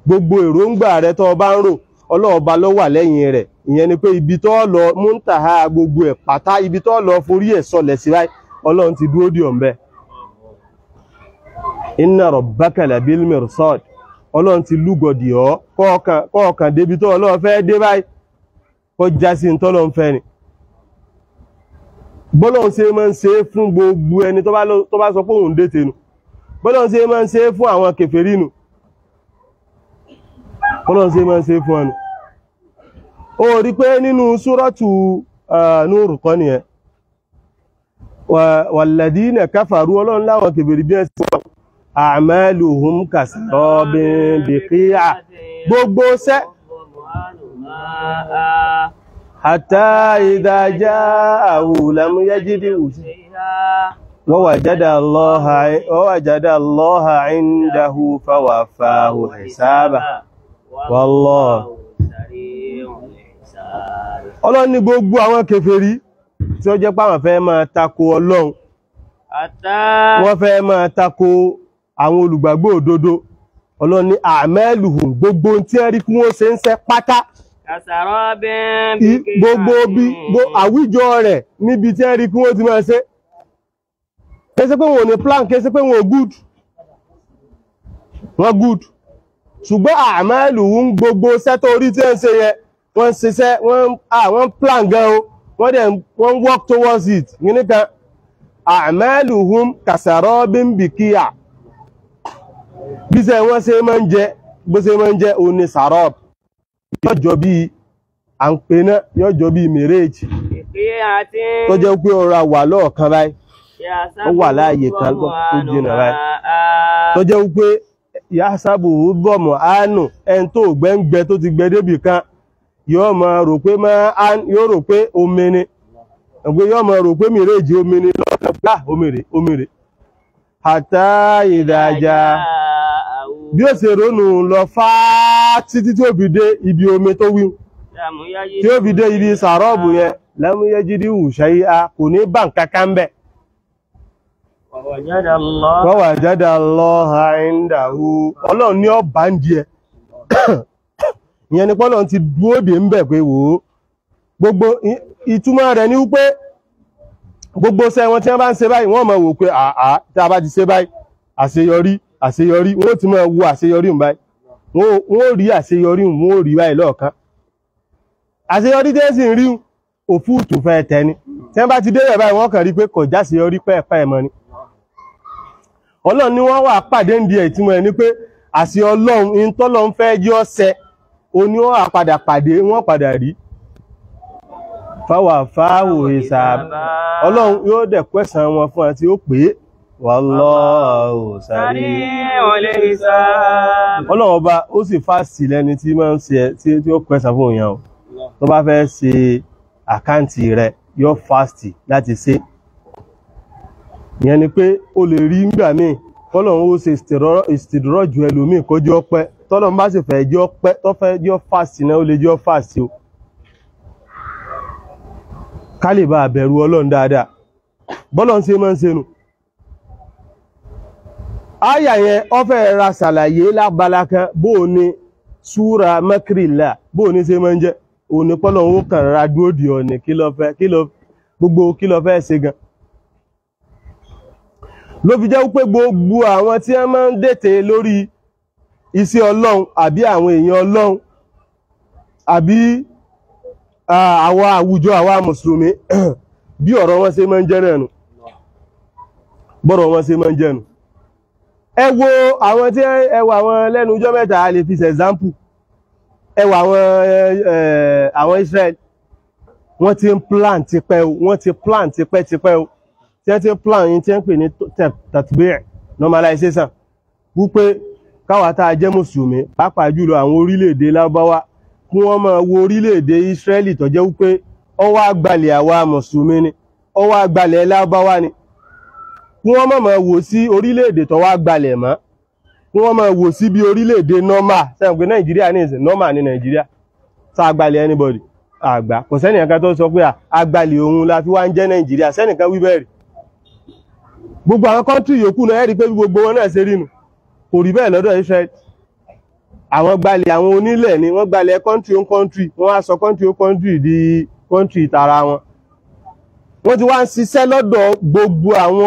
Gbogbo èròǹgbà rẹ tó bá ń rò, Ọlọ́run Ọba ló wà lẹ́yìn rẹ̀. Ìyẹn ni pé ibi tó lọ múntàhá gbogbo ẹ̀ pátá, ibi tó lọ forí ẹ̀ sọlẹ̀ sí báyìí, Ọlọ́run ti dúró dì ọ̀nbẹ. Inna rabbaka labil mirsad. Ọlọ́run ti lúgọ̀dì ọ́, kọ́ọ̀kan débi tó Ọlọ́run fẹ́ dé báyìí, kó já sí ní tọ́lọ́run fẹ́ ni. Bọ́lọ́run ṣe máa ń ṣe fún gbogbo ẹni tó bá sọ pé òun dé tẹnu. Bọ́lọ́run ṣe máa ń ṣe fún àwọn kèfèrí nù. Bọ́lọ́run ṣe máa ń ṣe fún ọnù. Ó rí pé nínú súrọ́tù Núrù kọ́ nìyẹn. Walladina kafaru, Ọlọ́run láwọn kèfèrí bí ẹ̀ sí wọn. A'maluhum kasarabin biqi'a. Gbogbo ṣẹ́ hatta idha ja'ahu lam yajidhu wa wajada Allaha 'indahu fawaffahu hisabahu. Wallahu sari'ul hisab. Ọlọ́run ní gbogbo àwọn kèfèrí tí ó jẹ́ pé àwọn fẹ́ máa tako Ọlọ́run, wọ́n fẹ́ máa tako àwọn olùgbàgbọ́ òdodo. Ọlọ́run ní a'maluhum, gbogbo tí ẹ rí kí wọ́n ṣe ń ṣe pátá, gbogbo bí àwíjọ rẹ̀ níbi tí ẹ rí kí wọ́n ti máa ṣe. Kéṣe pé wọn ò ní plan, kéṣe pé wọn ò good, wọ́n good, ṣùgbọ́n a'maluhum, gbogbo sẹ́tọ̀ orí tí ẹ ń ṣe yẹn, wọ́n ṣiṣẹ́, wọ́n plan gan o, wọ́n dẹ̀ wọ́n work towards it. Nìkan a'maluhum kasarabin biqi'a, bí sẹ́ wọ́n ṣe máa ń jẹ, bó ṣe máa ń jẹ òun ni sarab, yọjọ bí à ń pè náà, yọjọ bí mèrèjì tó jẹ́ pé ọ̀rọ̀ wà lọ́ọ̀kan báyìí, ó wà láàyè kan tó jìnà báyìí, tó jẹ́ pé yásábù bọ̀mọ̀ ánù, ẹni tó gbẹ́ngbẹ́ tó ti gbẹ débì kan yóò máa rò pé yóò rò pé omi ni, yóò máa rò pé mèrèjì omi ni lọ́ọ̀kan pé omèrè omèrè àtà ìdájà bí ó ṣe rónú lọ fáá títí tí ó fi dé ibi omi tó wí, tí ó fi dé ibi sàrọ́ọ̀bù yẹn, lẹ́múyẹ́jídí wùṣẹ́ a kò ní bá nǹkan bẹ̀. Wa wajada Allaha indahu, Ọlọ́run ní ọba ń di ẹ. Ìyẹn ni pọ́lọ́run ti dúó dè ń bẹ̀ pé wò ó. Gbogbo ìtumọ̀ rẹ̀ ni wípé gbogbo ṣẹ́ wọn tí wọ́n bá ń ṣe báyìí, wọ́n máa wò pé àá tí a bá ti ṣe báyìí, àṣeyọrí àṣeyọrí, wọ́n ti máa wo àṣeyọrí ń báyìí, wọ́n rí àṣeyọrí, wọ́n rí báyìí lọ́ọ̀kan. Àṣeyọrí tẹ́ sì ń rí òfúùtù fẹ́ tẹ́ni, tí wọ́n bá ti débẹ̀ báyìí, wọ́n kàn rí pé kò jáṣeyọrí pẹ́ẹ̀pẹ́ mọ́ ni. Ọlọ́run ni wọ́n wà pàdé ń di ìtumọ̀ ẹ̀ ni pé àṣẹ Ọlọ́run in tọ́lọ́run fẹ́ jẹ́ ọ̀sẹ̀ oní wọ́n wà padà pàdé, wọ́n padà rí fáwà fáwò ìsàb. Ọlọ́run yóò dẹ̀ kwẹ́sàn wọn fún àti ó pé wallahu sari'ul hisab. Ọlọ́run ọba ó sì fásitì lẹ́ni tí máa ń ṣe tí ó kwẹ́sàn fún òyìn o. Tó bá fẹ́ ṣe àkáǹtì rẹ̀ yóò fásitì láti ṣe. Ìyẹn ni pé ó lè rí ńgbà míì kọ́lọ́run ó ṣe ìstìdúrọ̀jù ẹlòmíì kó jẹ́ ọpẹ́, tọ́lọ́run bá sì fẹ́ jẹ́ ọpẹ́ tó fẹ́ jẹ́ fásitì náà ó lè jẹ́ fásitì o. Ká lè bá bẹ̀rù Ọlọ́run dáadáa, bọ́lọ́run ṣe máa ń ṣe nù. Áyà yẹn ó fẹ́ ra ṣàlàyé lábala kan bó o ní súra mẹ́kìrìlá bó o ní ṣe máa ń jẹ́ òun ní pọ́lọ́run ó kàn ra dúró dì ọ́ ní kí ló fẹ́ kí ló gbogbo kí ló fẹ́ ṣe gan. Ló fi jẹ́ wípé gbogbo àwọn tí wọ́n máa ń dètè lórí iṣẹ́ Ọlọ́run àbí àwọn èèyàn Ọlọ́run àbí àwa àwùjọ àwa mùsùlùmí bí ọ̀rọ̀ wọn ṣe máa ń jẹ́ náà nù, bọ́rọ̀ wọn ṣe máa ń jẹ́ nù. Ẹ wo àwọn tí ẹ wo àwọn lẹ́nu ọjọ́ mẹ́ta, a lè fi ṣe example. Ẹ wo àwọn Israel, wọ́n ti ń plan tipẹ́ o, wọ́n ti plan tipẹ́ tipẹ́ o, tí wọ́n ti ń plan yín tí wọ́n ń pè ní tatbir normalization, wípé káwa tá a jẹ́ mùsùlùmí pàápàá jùlọ àwọn orílẹ̀-èdè Lárúbáwá kí wọ́n máa wo orílẹ̀-èdè Israeli tó jẹ́ wípé ó wá gbalẹ̀ àwa mùsùlùmí ni, ó wá gbalẹ̀ Lárúbáwá ni, kí wọ́n má máa wò sí orílẹ̀-èdè tó wá gbalẹ̀ mọ́, kí wọ́n máa wò sí bí orílẹ̀-èdè normal. Sẹ́yìn pé Nàìjíríà ní ìsìn normal ní Nàìjíríà, tá a gbalẹ̀ anybody àgbà kò sẹ́nìkan tó sọ pé àgbàlẹ̀ òun la fi wá ń jẹ́ Nàìjíríà, sẹ́nìkan wí bẹ́ẹ̀ rí. Gbogbo àwọn kọ́ńtì yòókù náà ẹ rí pé bí gbogbo wọn náà ṣe rí nu, kò rí bẹ́ẹ̀ lọ́dọ̀ Israel. Àwọn gbalẹ̀ àwọn onílẹ̀ ni wọ́n gbalẹ̀ kọ́ńtì ó kọ́ńtì, wọ́n á sọ kọ́ńtì ó kọ́ńtì di kọ́ńtì tara wọn. Wọ́n ti wá ń ṣiṣẹ́ lọ́dọ̀ gbogbo àwọn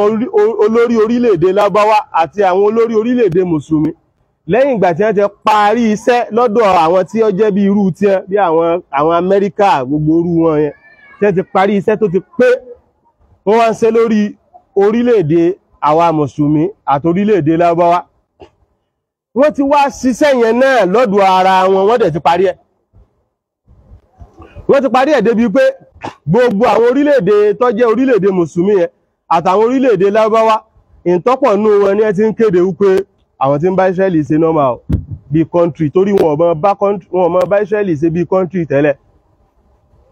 olórí orílẹ̀-èdè Lárúbáwá àti àwọn olórí orílẹ̀-èdè Mùsùlùmí. Lẹ́yìn ìgbà tí wọ́n ti parí iṣẹ́ lọ́dọ̀ àwọn tí ó jẹ́ bí irú tiẹ̀, bí àwọn Amẹ́ríkà, gbogbo irú wọn yẹn, tí wọ́n ti parí iṣẹ́ tó ti pé, wọ́n wá ń ṣe lórí orílẹ̀-èdè àwa Mùsùlùmí àti orílẹ̀-èdè Lárúbáwá. Wọ́n ti wá ṣiṣẹ́ yẹn náà lọ́dọ̀ ara wọn, wọ́n dẹ̀ ti parí ẹ̀. Wọ́n ti parí ẹ̀ débi pé gbogbo àwọn orílẹ̀-èdè tó jẹ́ orílẹ̀-èdè Mùsùlùmí yẹn àtàwọn orílẹ̀-èdè Lárúbáwá, ìtọ́pọ̀ nú wọn ni ẹ ti ń kéde wípé àwọn tí ń bá Israẹli ṣe normal bí country, torí wọn ò mọ bá Israẹli ṣe bí country tẹ́lẹ̀.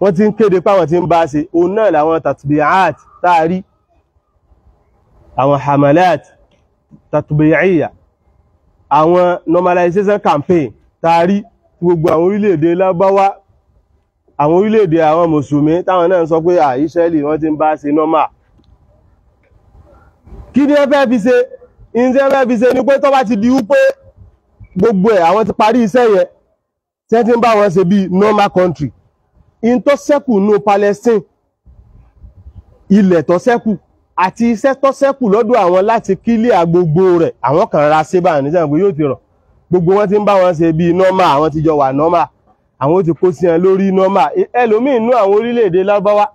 Wọ́n ti ń kéde pé àwọn tí ń bá ṣe, òun náà làwọn tatbi'at táàrí, àwọn hamalat tatbi'iyya, àwọn normalization campaign táàrí tí gbogbo àwọn orílẹ̀-èdè Lárúbáwá, àwọn orílẹ̀-èdè àwọn Mùsùlùmí táwọn náà ń sọ pé à Israẹli wọ́n ti ń bá ṣe normal. Kí ni ẹ fẹ́ fi ṣe? Ìyẹn tí ẹ fẹ́ fi ṣe ni pé tó bá ti di wípé gbogbo ẹ̀ àwọn ti parí iṣẹ́ yẹn, tí wọ́n ti ń bá wọn ṣe bí normal country, in tó ṣẹ́kù nù Palestine, ilẹ̀ tó ṣẹ́kù àti iṣẹ́ tó ṣẹ́kù lọ́dọ̀ àwọn láti kílíà gbogbo rẹ̀, àwọn kan ra ṣe báyìí nígbà pé yóò ti rọ̀. Gbogbo wọn ti ń bá wọn ṣe bí normal, àwọn ti jọ wà normal, àwọn ti kó sí wọn lórí normal. Ẹlòmíì nú àwọn orílẹ̀-èdè Lárúbáwá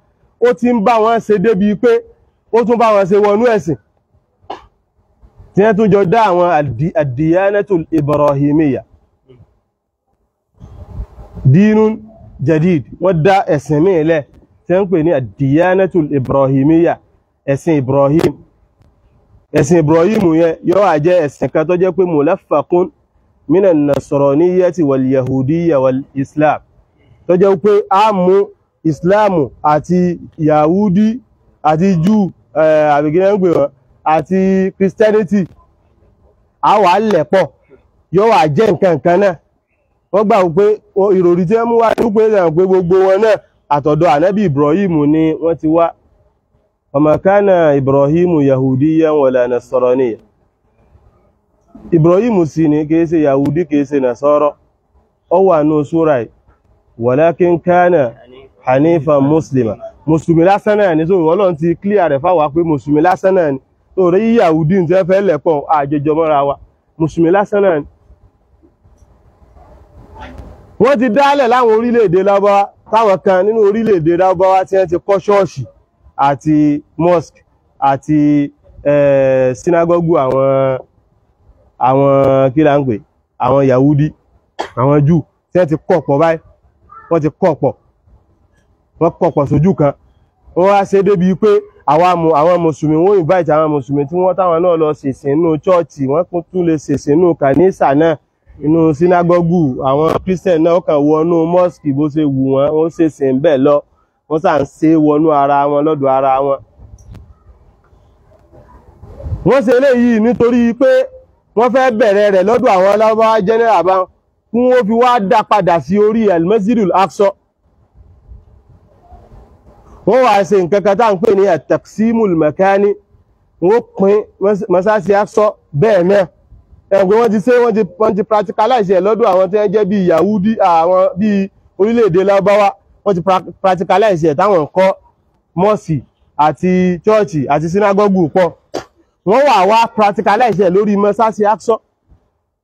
ó ti ń bá wọn ṣe débi pé ó tún bá wọn ṣe wọnú ẹ̀sìn, tí wọ́n tún jọ dá àwọn ad-diyanatul Ibrahimiyya, dínún jadid, wọ́n dá ẹ̀sìn míì lẹ̀ tí wọ́n ń pè ní ad-diyanatul Ibrahimiyya, ẹ̀sìn Ibrahim. Ẹ̀sìn Ibrahim yẹn yóò wá jẹ́ ẹ̀sìn kan tó jẹ́ pé mulaffaqun minan nasraniyyati wal yahudiyya wal islam, tó jẹ́ pé a mú islamu àti yahudi àti Júù, àbíkí náà ń pè wọ́n, àti Christianity, a wà lẹ̀pọ̀, yóò wá jẹ́ nǹkan kan náà. Wọ́n gbà pé ìròrí tí wọ́n mú wá ní pé pé gbogbo wọn náà àtọ̀dọ̀ ànábì Ibrahim ni wọ́n ti wá. Wa ma kana Ibrahim yahudiyyan wala nasraniyyan. Ibrahim sì ni kìí ṣe yahudi, kìí ṣe nasara. Ó wà nù súra yìí, walakin kana hanifan muslima. Mùsùlùmí lásán náà ni. So Ọlọ́run ti clear rẹ̀ fáwa pé mùsùlùmí lásán náà ni. Tó rí yahudi ń tẹ́ fẹ́ lẹ̀pọ̀ àjẹjọ mọ́ra wa, mùsùlùmí lásán náà ni. Wọ́n ti dálẹ̀ láwọn orílẹ̀-èdè Lárúbáwá, táwọn kan nínú orílẹ̀-èdè Lárúbáwá tí wọ́n ti kọ́ ṣọ́ọ̀ṣì àti mosque àti sinagogu àwọn kí là ń pè, àwọn Yahudi, àwọn Júù, tí wọ́n ti kọ́ pọ̀ báyìí. Wọ́n ti kọ́ pọ̀, wọ́n kọ́ pọ̀ sójú kan. Wọ́n wá ṣe débi pé àwọn mùsùlùmí, wọ́n invite àwọn mùsùlùmí tí wọ́n táwọn náà lọ ṣèsìn inú chọ́ọ̀chì, wọ́n tún lè ṣèsìn inú kànísà náà, inú sinagogu. Àwọn Christian náà kàn wọnú mosque bó ṣe wù wọ́n, wọ́n ṣèsìn bẹ́ẹ̀ lọ, wọ́n sà ń ṣe wọnú ara wọn lọ́dọ̀ ara wọn. Wọ́n ṣe eléyìí nítorí pé wọ́n fẹ́ bẹ̀rẹ̀ rẹ̀ lọ́dọ̀ àwọn Lárúbáwá general bá kí wọ́n fi wá dá padà sí orí al-Masjidul Aqsa. Wọ́n wá ṣe nǹkan kan tá à ń pè ní at-taqsimul makani, wọ́n pín mọ́sáàsì Aqsa bẹ́ẹ̀ náà. Ẹ̀gbọ́n wọ́n ti ṣe, wọ́n ti practicalize ẹ̀ lọ́dọ̀ àwọn tí wọ́n jẹ́ bíi Yahudi, àwọn bíi orílẹ̀-èdè Lárúbáwá, wọ́n ti practicalize ẹ̀ táwọn ń kọ́ mọ́ọ̀sì àti chọ́ọ̀chì àti sínágọ́gù pọ̀. Wọ́n wà wá practicalize ẹ̀ lórí mọ́sáàsì Aqsa.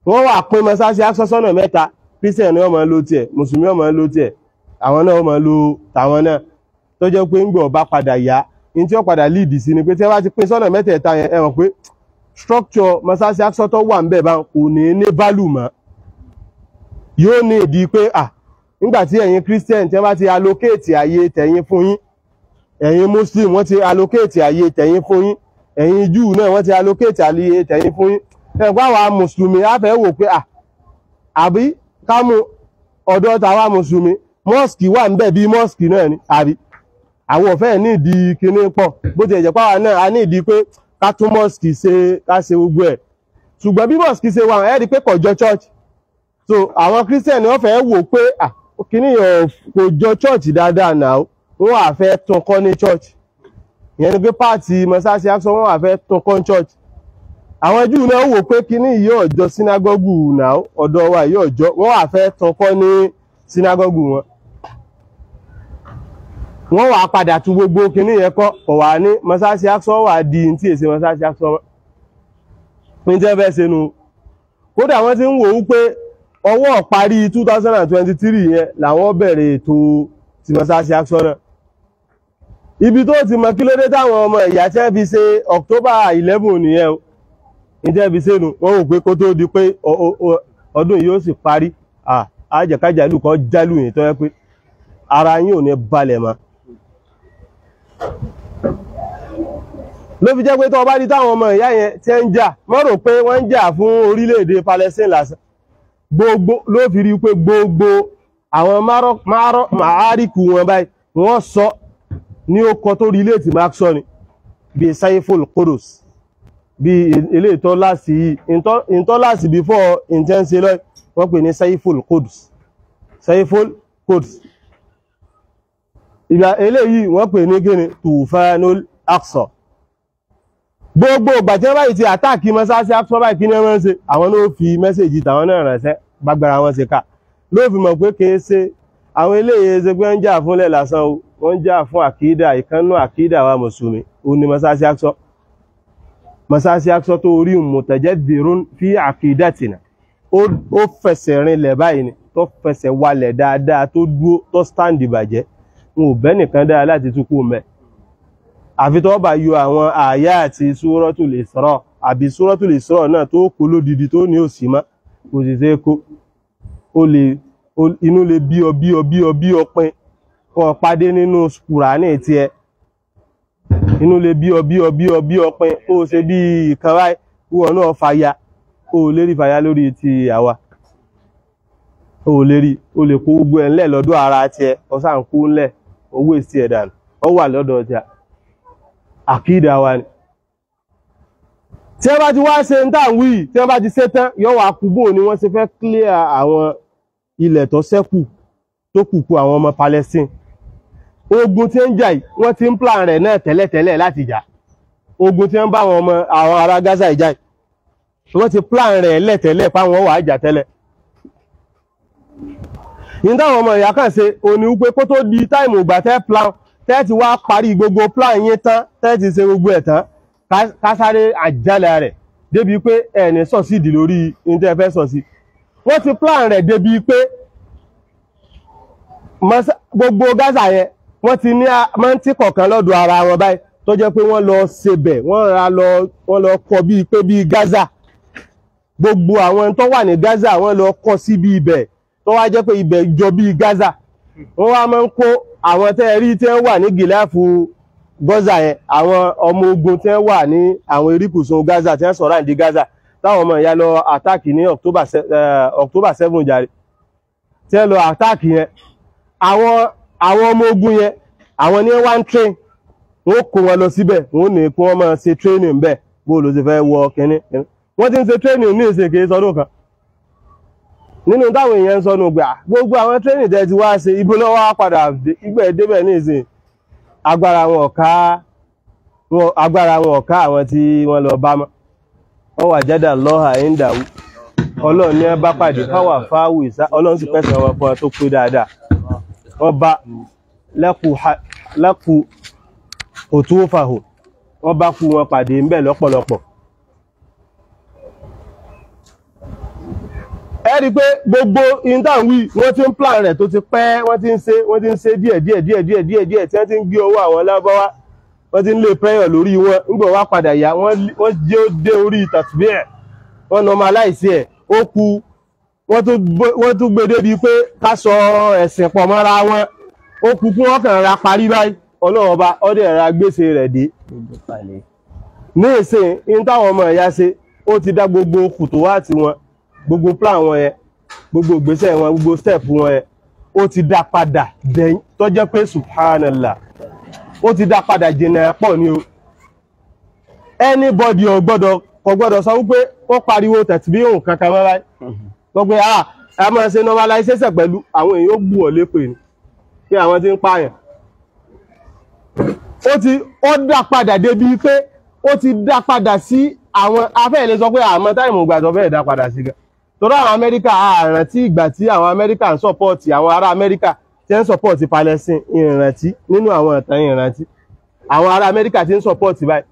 Wọ́n wà pín mọ́sáàsì Aqsa sọ́nà mẹ́ta. Christian ni wọ́n máa ń lo tiẹ̀, Mùsùlùmí wọ́n máa ń lo tiẹ̀, àwọn náà wọ́n máa ń lo tàwọn náà. Tó jẹ́ pé ń gbọ́ bá padà yá, ní tí ó padà lead sí ni pé tí wọ́n bá ti pín sọ́nà mẹ́tẹ̀ẹ̀ta yẹn, ẹ mọ̀ pé structure mọ́sáàsì Aqsa tó wà ńbẹ̀ bá kò ní ní value mọ́. Yóò ní ìdí pé à nígbà tí ẹ̀yin Christian tí wọ́n bá ti allocate àyè tẹ̀yin fún yín, ẹ̀yin Muslim wọ́n ti allocate àyè tẹ̀yin fún yín, ẹ̀yin Júù náà wọ́n ti allocate àyè tẹ̀yin fún yín. Ẹ̀kọ́ àwa Mùsùlùmí á fẹ́ wò pé à àbí ká mú ọ̀dọ̀ tàwa Mùsùlùmí, mosque wà ńbẹ̀ bí mosque náà ni, àbí àwọn ọ̀fẹ́ ní ìdí kinní pọ̀, bó ti ẹ̀jẹ̀ pàwa náà a ní ìdí pé ká tún mosque ṣe, ká ṣe gbogbo ẹ̀. Ṣùgbọ́n bí mosque ṣe wà, ẹ rí pé kò jọ church. So àwọn Christian wọ́n fẹ́ wò pé à kinní yẹn kò jọ church dáadáa náà, wọ́n á fẹ́ tún kọ́ ní church. Ìyẹn ni pé páàtì mọ́sáàsì Aqsa wọ́n wà fẹ́ tún kọ́ church. Àwọn Júù náà wò pé kíní yìí ọjọ́ sínágọ́gù náà ọ̀dọ̀ wa yìí ọjọ́, wọ́n wà fẹ́ tún kọ́ ní sínágọ́gù wọn. Wọ́n wà padà tún gbogbo kíní yẹn kọ́, kò wà ní mọ́sáàsì Aqsa wà di tí èsì mọ́sáàsì Aqsa mọ́. Ní tí wọ́n fẹ́ ṣe nu. Kódà wọ́n ti ń wò ó pé ọwọ́ parí 2023 yẹn làwọn bẹ̀rẹ̀ ètò ti mọ́sáàsì Aqsa náà. Ibi tó ti mọ̀ kí ló dé táwọn ọmọ ìyá tí wọ́n fi ṣe October 11 nìyẹn o. Ní tí wọ́n fi ṣe nu, wọ́n wò pé kó tó di pé ọdún yìí ó sì parí, àjẹkájálù kan jálù yìí tó yẹ pé ara yín ò ní balẹ̀ mọ́. Ló fi jẹ́ pé tó bá rí táwọn ọmọ ìyá yẹn tí ń jà, mọ́ rò pé wọ́n ń jà fún orílẹ̀-èdè Palestine lásán. Gbogbo ló fi rí pé gbogbo àwọn máàríkù wọn báyìí wọ́n sọ ní ó kọ tó rí ilé tí mark sọ ni bí Saiful Qudus, bí ilé ìtọ́ láti yìí ìtọ́ láti before intense lọ wọ́n pè ní Saiful Qudus. Saiful Qudus ìgbà eléyìí wọ́n pè ní kíni Tufanul Aqsa. Gbogbo ìgbà tí wọ́n báyìí ti àtàkì mọ́sáàsì Aqsa báyìí kí ní wọ́n ṣe, àwọn ló fi mẹ́sẹ̀jì tàwọn náà ránṣẹ́ gbàgbára wọn ṣe ká. Ló fi mọ̀ pé kìí ṣe àwọn eléyìí ṣe pé ń jà fúnlẹ̀ lásán o, wọ́n ń jà fún àkídà, ìkànnú àkídà wa mùsùlùmí ó ní mọ́sáàsì Aqsa. Mọ́sáàsì Aqsa tó rí mutajaddirun fi àkídàtìnà, ó fẹsẹ̀ rinlẹ̀ báyìí ni, tó fẹsẹ̀ walẹ̀ dáadáa, tó dúó tó stand bàjẹ́. Wọn ò bẹ́ nìkan dáa láti tún kú mẹ́, àfi tó bá yọ àwọn àyá àti Suratul Isra àbí Suratul Isra náà tó kó lódidi tó ní òsì mọ́, kò sì ṣe kó. Ó lè inú lè bí ọ bí ọ bí ọ bí ọ pin kọ́ pàdé nínú Kùránì tiẹ̀, inú lè bí ọ bí ọ bí ọ bí ọ pin ó ṣe bí ìkan báyìí wọ́n náà fàya, ó lè rí fàya lórí ti àwa, ó lè rí, ó lè kó gbogbo ẹ̀ ńlẹ̀ lọ́dọ̀ ara tiẹ̀, ọ̀sán kó ńlẹ̀ owó èsì ẹ̀ dànù, ó wà lọ́dọ̀ ọjà àkídà wa ni. Tí wọ́n bá ti wá ṣe ń tà ń wí, tí wọ́n bá ti ṣe tán, yóò wá kú bóò ni wọ́n ṣe fẹ́ clear àwọn ilẹ̀ tó ṣẹ́kù tó kù kù àwọn ọmọ Palestine. Ogun tí ń jà yìí wọ́n ti ń plan rẹ̀ náà tẹ́lẹ̀tẹ́lẹ̀ láti jà. Ogun tí ń bá àwọn ọmọ àwọn ará Gaza ìjà yìí wọ́n ti plan rẹ̀ lẹ́tẹ́lẹ̀ páwọn wà á jà tẹ́lẹ̀. Ní táwọn ọmọ ìyá kàn ṣe òní wípé kó tó di táìmù ìgbà tẹ́ plan, tẹ́ ti wá parí gbogbo plan yín tán, tẹ́ ti ṣe gbogbo ẹ̀ tán, ká sáré àjálẹ̀ rẹ̀ débi pé ẹni sọ̀sídì lórí ní tẹ́ fẹ́ sọ̀sí. Wọ́n ti plan rẹ̀ débi pé gbogbo Gaza yẹn wọ́n ti ní mọ́ntí kọ̀ọ̀kan lọ́dọ̀ ara wọn báyìí tó jẹ́ pé wọ́n lọ sebẹ̀, wọ́n lọ kọ́ bíi pé bíi Gaza, gbogbo àwọn tó wà ní Gaza wọ́n lọ kọ́ sí bí ibẹ̀ tó wá jẹ́ pé ibẹ̀ jọ bíi Gaza. Wọ́n wá máa ń kó àwọn tẹ́ rí tẹ́ wà ní gìláàfù Gaza yẹn, àwọn ọmọ ogun tẹ́ wà ní àwọn erékùṣù Gaza tẹ́ sọ̀rọ̀ àǹdí Gaza táwọn ọmọ ìyá lọ àtáàkì ní October 7 jàre, tẹ́ lọ àtáàkì yẹn, àwọn ọmọ ogun yẹn àwọn ní wá ń train, wọ́n kó wọn lọ síbẹ̀, wọ́n ní kí wọ́n máa ṣe training bẹ́ẹ̀ bó ló ṣe fẹ́ wọ kínní. Wọ́n ti ń ṣe training ní ìsìn kìí sọdún kan nínú táwọn èèyàn ń sọnù gbà gbogbo àwọn training tẹ́ ti wá ṣe ibo náà wá padà ìgbẹ́ débẹ̀ ní ìsìn agbára wọn ọ̀ká àwọn tí wọ́n lọ bá mọ́. Wọ́n wà jádà lọ́hà ẹ̀ńdàwó, Ọlọ́run ní ẹ bá pàdé fáwà fáwù ìsá, Ọlọ́run sì pẹ̀sẹ̀ wọn fún ọ tó pé dáadáa. Wọ́n bá lẹ́kù òtúfàhò, wọ́n bá kú wọn pàdé ń bẹ̀ lọ́pọ̀lọpọ̀. Ẹ rí pé gbogbo intanwi wọ́n ti ń plan rẹ̀ tó ti pẹ́, wọ́n ti ń ṣe, wọ́n ti ń ṣe díẹ̀ díẹ̀ díẹ̀ díẹ̀ díẹ̀ díẹ̀ tí wọ́n ti ń gbé owó àwọn lábáwá, wọ́n ti ń lé prayer lórí wọn. Ńgbọ̀ wá padà yá, wọ́n jẹ́ ó dé orí tàtúbí ẹ̀, wọ́n normalize ẹ̀, ó kú. Wọ́n tún gbé débi pé ká sọ ẹ̀sìn pọ̀ mọ́ra wọn, ó kú kí wọ́n kàn ra parí báyìí. Ọlọ́run ọba ọdẹ ra gbèsè rẹ̀ dé ní ìsìn. In táwọn ọmọ ìyá ṣe, ó ti dá gbogbo kùtù wá ti wọn, gbogbo plan wọn yẹn, gbogbo ìgbésẹ̀ wọn, gbogbo step wọn yẹn, ó ti dá padà dẹ̀yìn tó jẹ́ pé subhanallah, ó ti dá padà jìnnà pọ̀ ni o. Anybody ò gbọ́dọ̀ sọ wípé ó pariwo tẹ̀tìbí òun kankan mọ́ báyìí. Gbogbo a máa ṣe normalization pẹ̀lú àwọn èèyàn ó gbù ọ́ lépè ni pé àwọn tí ń pààyàn. Ó dá padà débi pé ó ti dá padà sí àwọn afẹ́ ilé sọ pé àmọ́ táìmù ìgbà tó fẹ́ dá padà sí gan. Torí àwọn Amẹ́ríkà àrántí ìgbà tí àwọn Amẹ́ríkà ń sọ́pọ̀tì àwọn ará Amẹ́ríkà tí ń sọ́pọ̀tì Palestine, ìrántí nínú àwọn ìtàn ìrántí àwọn ará Amẹ́ríkà tí ń sọ́pọ̀tì báyìí,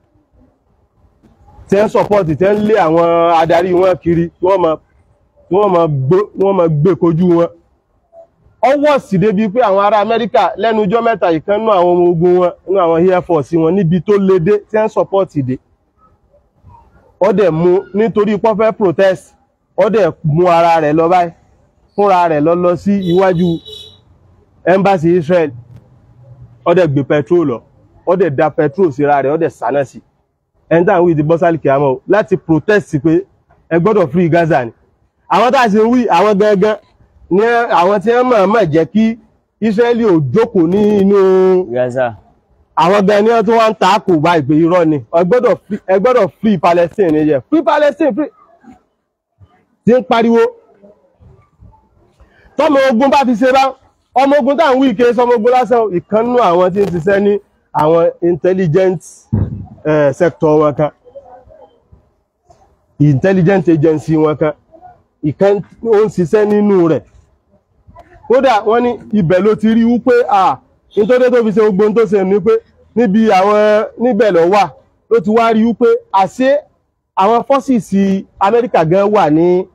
tí ń sọ́pọ̀tì, tí ń lé àwọn adarí wọn kiri, wọ́n máa gbé kojú wọn. Ọwọ́ sì débi pé àwọn ará Amẹ́ríkà lẹ́nu ọjọ́ mẹ́ta ìkan nú àwọn ọmọ ogun wọn, nú àwọn Air Force wọn níbi tó le dé tí ń sọ́pọ̀tì dé. Ó dẹ̀ mú nítorí pé ó fẹ́ protest, ó dẹ̀ mú ara rẹ̀ lọ báyìí, fúnra rẹ̀ lọ lọ sí iwájú embassy Israel. Ó dẹ̀ gbé petrol lọ, ó dẹ̀ da petrol síra rẹ̀, ó dẹ̀ sáná sí. Ẹni tá à ń wí ti bọ́ sálì kìámọ́ láti protest pé ẹ gbọ́dọ̀ free Gaza ni. Àwọn tá a ṣe wí àwọn gangan ní àwọn tí wọ́n mọ̀ọ́mọ̀ jẹ́ kí Israeli ò jókòó ní inú Gaza. Àwọn gan ni wọ́n tún wá ń ta kò bá ìpè irọ́ ni. Ẹ gbọ́dọ̀ free Palestine ni yẹ. Free Palestine, free. Tí ń pariwo. Tọ́mọ ogun bá fi ṣe bá ọmọ ogun tá à ń wí ike sọmọ ogun lásán, ìkànnú àwọn tí ń ṣiṣẹ́ ní àwọn intelligent sector wọn kan, intelligent agency wọn kan, ìkan ó ń ṣiṣẹ́ nínú rẹ̀. Kódà wọ́n ní ibẹ̀ ló ti rí wípé à nítorí tó fi ṣe gbogbo tó ṣe ní pé níbi àwọn níbẹ̀ lọ wà ló ti wá rí wípé àṣé àwọn forces Amẹ́ríkà gan wà ní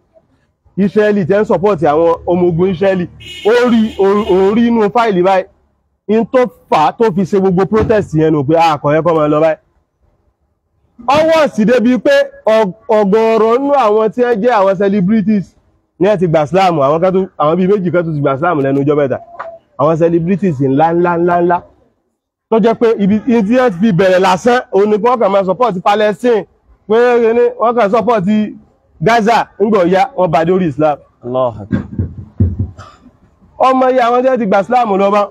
Israeli tẹ́ ń sọ́pọ̀tì àwọn ọmọ ogun Israeli. Ó rí inú fáìlì báyìí in tó fà á tó fi ṣe gbogbo protest yẹn nù pé àkọ̀yẹ́ kọ́ máa lọ báyìí. Ọwọ́ sì débi pé ọ̀gọ̀ọ̀rọ̀ nínú àwọn tí wọ́n jẹ́ àwọn celebrities ní ẹ ti gbà Islam, àwọn bíi méjì kan tó ti gbà Islam lẹ́nu ọjọ́ mẹ́ta, àwọn celebrities ńlá ńlá ńlá ńlá tó jẹ́ pé ibi tí wọ́n fi bẹ̀rẹ̀ lásán òun ni wọ́n kàn máa support Palestine, pé wọ́n kàn support Gaza, ńgbọ̀ ya wọ́n bá dórí Islam. Ọmọ iye àwọn tí wọ́n ti gbà Islam lọ bá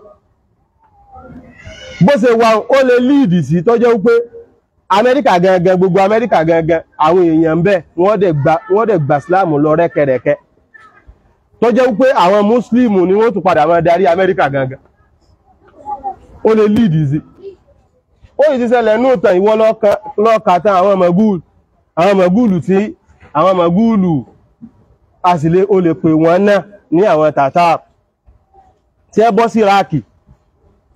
bó ṣe wà ó lè lead sí tó jẹ́ wípé Amẹ́ríkà gangan, gbogbo Amẹ́ríkà gangan àwọn èèyàn bẹ́ẹ̀ wọ́n dẹ̀ gbà Islam lọ rẹ́kẹrẹ́kẹ́, tó jẹ́ wípé àwọn Mùsùlùmí ni wọ́n tún padà máa darí Amẹ́ríkà gangan. Ó lè lead sí. Ó yìí ti ṣẹlẹ̀ ní ìtàn ìwọ lọ́ọ̀ka tán àwọn mọ̀gúùlù tí àwọn mọ̀gúùlù a sì lè ó lè pè wọ́n náà ní àwọn Tatar tí ẹ bọ́ sí Iraki,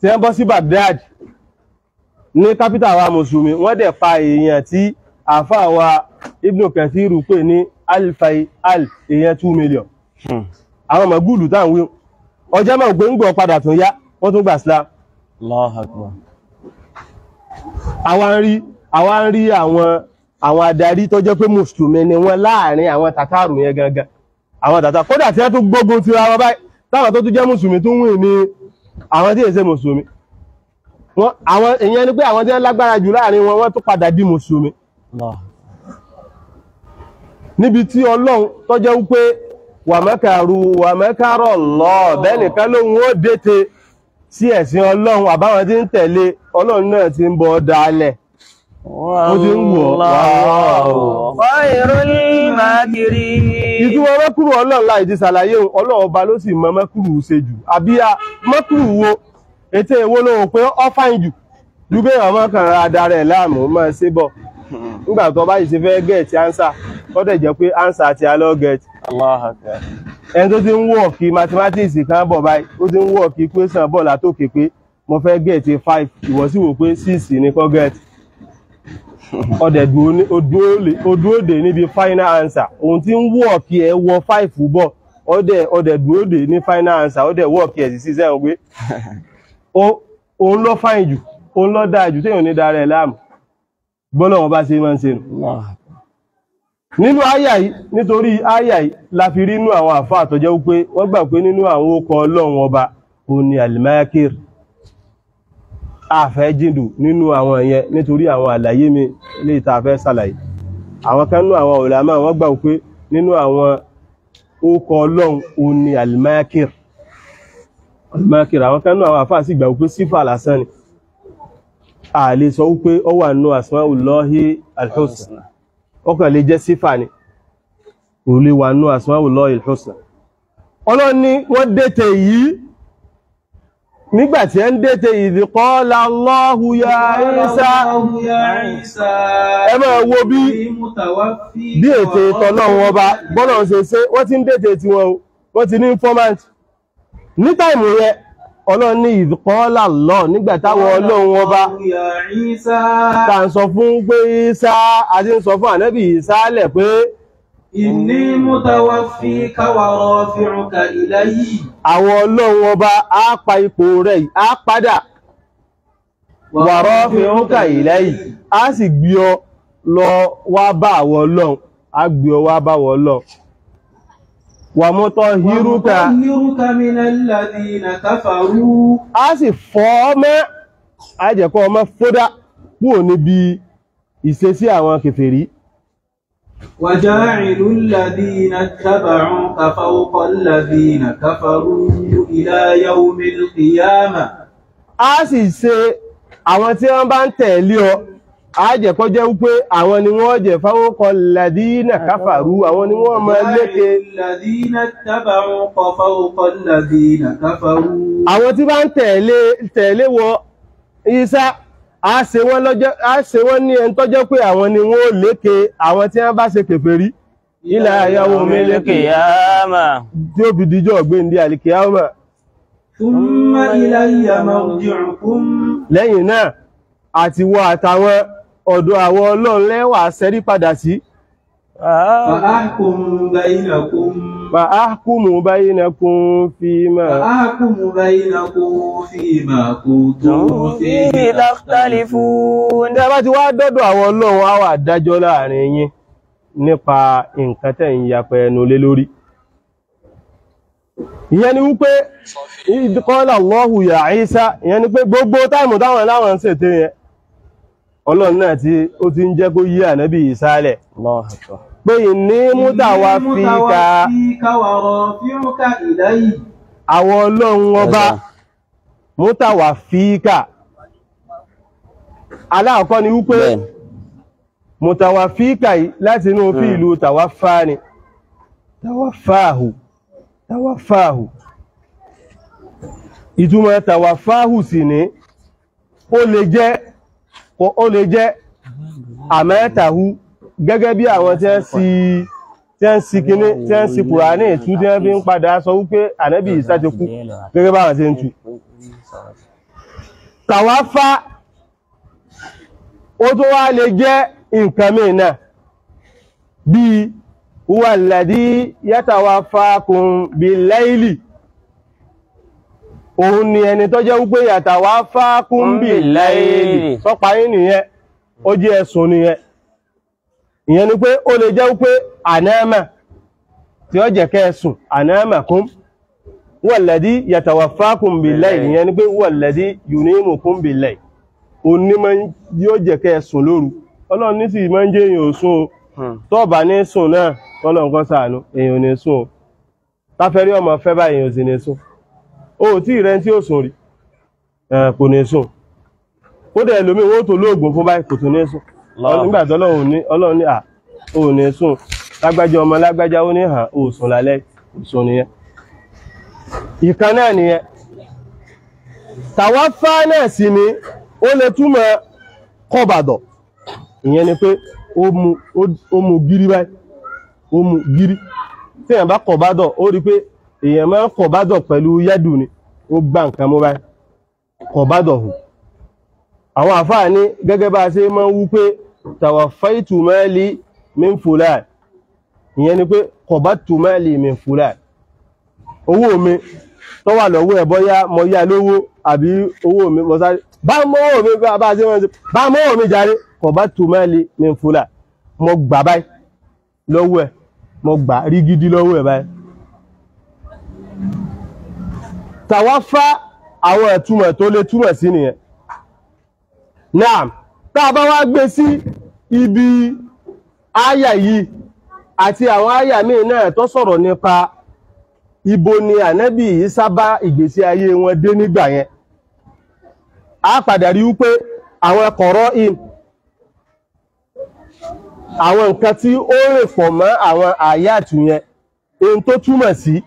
tí ẹ bọ́ sí Baghdad ní kápítà wa mùsùlùmí, wọ́n dẹ̀ pa èèyàn tí àfáà wa Ibn Kathiru pè ní alfai alf, èèyàn 2 million. Àwọn mọ̀gúùlù táwọn wí ọjọ́ mọ̀ pé ń gbọ́ padà tún yá wọ́n tún gbà Islam. Allahu Akbar. Àwa ń rí àwọn adarí tó jẹ́ pé mùsùlùmí ni wọ́n láàrin àwọn Tàtàrù yẹn gangan, àwọn Tàtàrù kódà tí wọ́n tún gbógun tira wọn báyìí, táwọn tó tún jẹ́ mùsùlùmí tún wìn ní àwọn tí èsè mùsùlùmí. Àwọn èèyàn ni pé àwọn tí wọ́n lágbára jù láàrin wọn wọ́n tún padà di mùsùlùmí. Níbi tí Ọlọ́run tó jẹ́ wípé wàmẹ́kàrú wàmẹ́kàrọ̀ lọ bẹ́ẹ̀ nìkan lóhun ó dètè sí ẹ̀sìn Ọlọ́run àbáwọn tí ń tẹ̀lé Ọlọ́run náà ti ń bọ̀ dalẹ̀. Ó ti ń wọ̀ ìtumọ̀ mẹ́kúrù Ọlọ́run láì ti ṣàlàyé Ọlọ́run ọba ló sì mọ mẹ́kúrù ṣe jù. Àbí mẹ́kúrù wo ètè èwo ló wò pé ó fáyìn jù ju pé ọmọ kan ra darẹ̀ láàmú máa ṣe bọ̀ nígbà tó bá yìí ṣe fẹ́ gẹ̀ẹ́tì ánsà ó dẹ̀ jẹ́ pé ánsà ti alọ́ gẹ̀ẹ́tì. Ẹni tó ti ń wọ̀ kí mathematics kan bọ̀ báyìí, ó ti ń wọ̀ kí question bọ̀ látòkè pé mo fẹ́ gẹ̀ẹ́tì 5, ìwọ sì wò pé 6 ni kọ́ gẹ̀ẹ́tì. Ọdẹ̀ dúró dè níbi final answer, ohun tí ń wọ̀ kí ẹ wọ 5 bọ̀, ọdẹ̀ dúró dè ní final answer, ọdẹ̀ wọ̀ kí ẹ sì sí sẹ́wọ̀n pé òun ló fáyìn jù, òun ló dáa jù téèyàn ní dára ẹ̀ láàmú. Bọ́lọ̀ wọn bá ṣe máa ń ṣe nù. Nínú àyà yìí, nítorí àyà yìí la fi rí inú àwọn àfáà tó jẹ́ wípé wọ́n gbà pé nínú àwọn okọ̀ Ọlọ́run ọba òun ni alimakir. Àfẹ́ jíndù nínú àwọn yẹn nítorí àwọn àlàyé mi lè ta fẹ́ ṣàlàyé. Àwọn kan nínú àwọn ulama wọ́n gbà pé nínú àwọn okọ̀ Ọlọ́run òun ni alimakir. Alimakir. Àwọn kan nínú àwọn àfáà sì gbà pé sífà lásán ni. A lè sọ wípé ó wà nínú asmaullahi alhusna, ó kàn lè jẹ́ sífà ni, kò lè wà nínú asmaullahi alhusna. Ọlọ́run ní wọ́n dètè yìí, Nígbàtí ẹ ń dẹ́tẹ̀ ìdíkọ́lá Allahu ya Isa, ẹ máa wo bí ètè ìtọ́lọ́run ọba bọ́lọ̀ ṣe ṣe, wọ́n ti ń dẹ́tẹ̀ tí wọ́n, wọ́n ti ní informant ní táìmù yẹn. Ọlọ́run ní ìdíkọ́lá Allah nígbàtàwọn Ọlọ́run ọba ta ń sọ fún pé Isa, àti ń sọ fún ànábì Isa lẹ̀ pé Inni mutawaffika wa rafi'uka ilayya. Àwọn Ọlọ́run ọba á pa ipò rẹ̀ á padà, wa rafi'uka ilayya, á sì gbé ọ lọ wá bá àwọn Ọlọ́run, á gbé ọ wá bá àwọn Ọlọ́run. Wa mutahhiruka minal ladhina kafaru. Á sì fọ́ ọmọ, á jẹ́ kó ọmọ fódà kúrò níbi ìṣesí àwọn kèfèrí. وجاعل الذين اتبعوك فوق الذين كفروا إلى يوم القيامة. A sì ṣe àwọn tí wọ́n bá ń tẹ̀lé ọ, a jẹ́ kó jẹ́ wípé àwọn ni wọ́n jẹ́ fawqa alladhina kafaru, àwọn ni wọ́n máa lékè. الذين اتبعوك فوق الذين كفروا. Àwọn tí bá ń tẹ̀lé wọ Ìsá, a ṣe wọ́n ní ẹni tó jẹ́ pé àwọn ni wọ́n lékè àwọn tí wọ́n bá ṣe kèfèrí ila yawmil qiyamah, tí ó fi dijọ́ ọ̀gbẹ́ndé àlìkìyámà. Thumma ilayya marji'ukum. Lẹ́yìn náà àti wọ àtàwọn ọ̀dọ̀ àwọn Ọlọ́run lẹ́wà ṣẹ́rí padà sí. Fa ahkumu baynakum. Fa ahkumu baynakum fima. Fa ahkumu baynakum fima kuntum fihi takhtalifun. Ní a bá ti wá dọ́dọ̀ àwọn Ọlọ́run, á wà dájọ́ láàrin yín nípa nǹkan tẹ́ ń yapẹ ẹnu lé lórí. Ìyẹn ni wípé qala Allahu ya Isa, ìyẹn ni pé gbogbo táìmù táwọn láwọn ń ṣètò yẹn, Ọlọ́run náà tí ó ti ń jẹ́ kó yí ànábì Ìsá lẹ̀ pé inni mutawaffika wa rafi'uka ilayya. Àwọn Ọlọ́run ọba mutawaffika, aláàkọ́ ni wípé mutawaffika yìí láti inú fíìlú tàwáfá ni, tàwáfáhù, tàwáfáhù. Ìtumọ̀ tàwáfáhù sì ní ó lè jẹ́ àmẹ́tàhù, gẹ́gẹ́ bí àwọn tí ń sí kíní, tí ń sí Kùránì ìtú tí wọ́n fi ń padà sọ wípé ànábì Ìsá ti kú, gẹ́gẹ́ bá àwọn tí ń tú. Tàwáfá ó tó wá lè jẹ́ nǹkan míì náà, bí huwa alladhi yatawaffakum bil-layli, òun ni ẹni tó jẹ́ wípé yatawaffakum bil-layli, sọ́pa yín nìyẹn, ó jẹ́ ẹ̀sùn nìyẹn. Ìyẹn ni pé ó lè jẹ́ wípé ànáàmà tí ó jẹ́ kẹ́ẹ̀sùn, ànáàmà kún, huwa alladhi yatawaffakum bil-layli, ìyẹn ni pé huwa alladhi yunimukum bil-layli, òun ní yóò jẹ́ kẹ́ẹ̀sùn lóru. Ọlọ́run ní sì máa ń jẹ́ èèyàn ò sùn o, tó bá ní sùn náà Ọlọ́run kó ṣàánú, èèyàn ò ní sùn o. Táfẹ́rí ọmọ fẹ́ báyìí èèyàn ò sì ní sùn. O ò tí ì rẹ tí ó sùn rí, kò ní sùn. Kódà ẹlòmíì wọ́n tó lóògùn fún báyìí kò tún ní sùn. Nígbà tó Ọlọ́run ní à ò ní sùn, lágbájá ọmọ lágbájá ó ní hàn ò sùn lálẹ́, ò sùn nìyẹn. Ìkan náà nìyẹn. Tàwáfá náà sì ni ó lè túmọ̀ kọ́bàdọ̀, ìyẹn ni pé ó mú gírí báyìí, ó mú gírí. Tí èèyàn bá kọ̀bádọ̀, ó rí pé èèyàn máa ń kọ̀bádọ̀ pẹ̀lú yẹ́dù ni, ó gbá nǹkan mú báyìí, kọ̀bádọ̀ hù. Àwọn àfáà ní gẹ́gẹ́ bá a ṣe máa ń wú pé tawaffaytu mali min fulan, ìyẹn ni pé qabattu mali min fulan, owó mi tó wà lọ́wọ́ ẹ̀ bọ́yá mo yá lówó àbí owó mi mo sáré bá mọ́wọ́ mi bá a ṣe máa ń ṣe bá mọ́wọ́ mi jàre, qabattu mali min fulan, mo gbà báyìí lọ́wọ́ ẹ̀, mo gbà rí gidi lọ́wọ́ ẹ̀ báyìí. Tàwáfá àwọn ẹ̀túmọ̀ tó lè túmọ̀ sí nìyẹn. Náà tá a bá wá gbé sí ibi áyà yìí àti àwọn áyà míì náà tó sọ̀rọ̀ nípa ibo ni ànábì Ìsá bá ìgbésí ayé wọn dé nígbà yẹn, a padà rí wípé àwọn kọ̀rọ̀ in àwọn nǹkan tí ó rìn pọ̀ mọ́ àwọn àyàtù yẹn, ohun tó túmọ̀ sí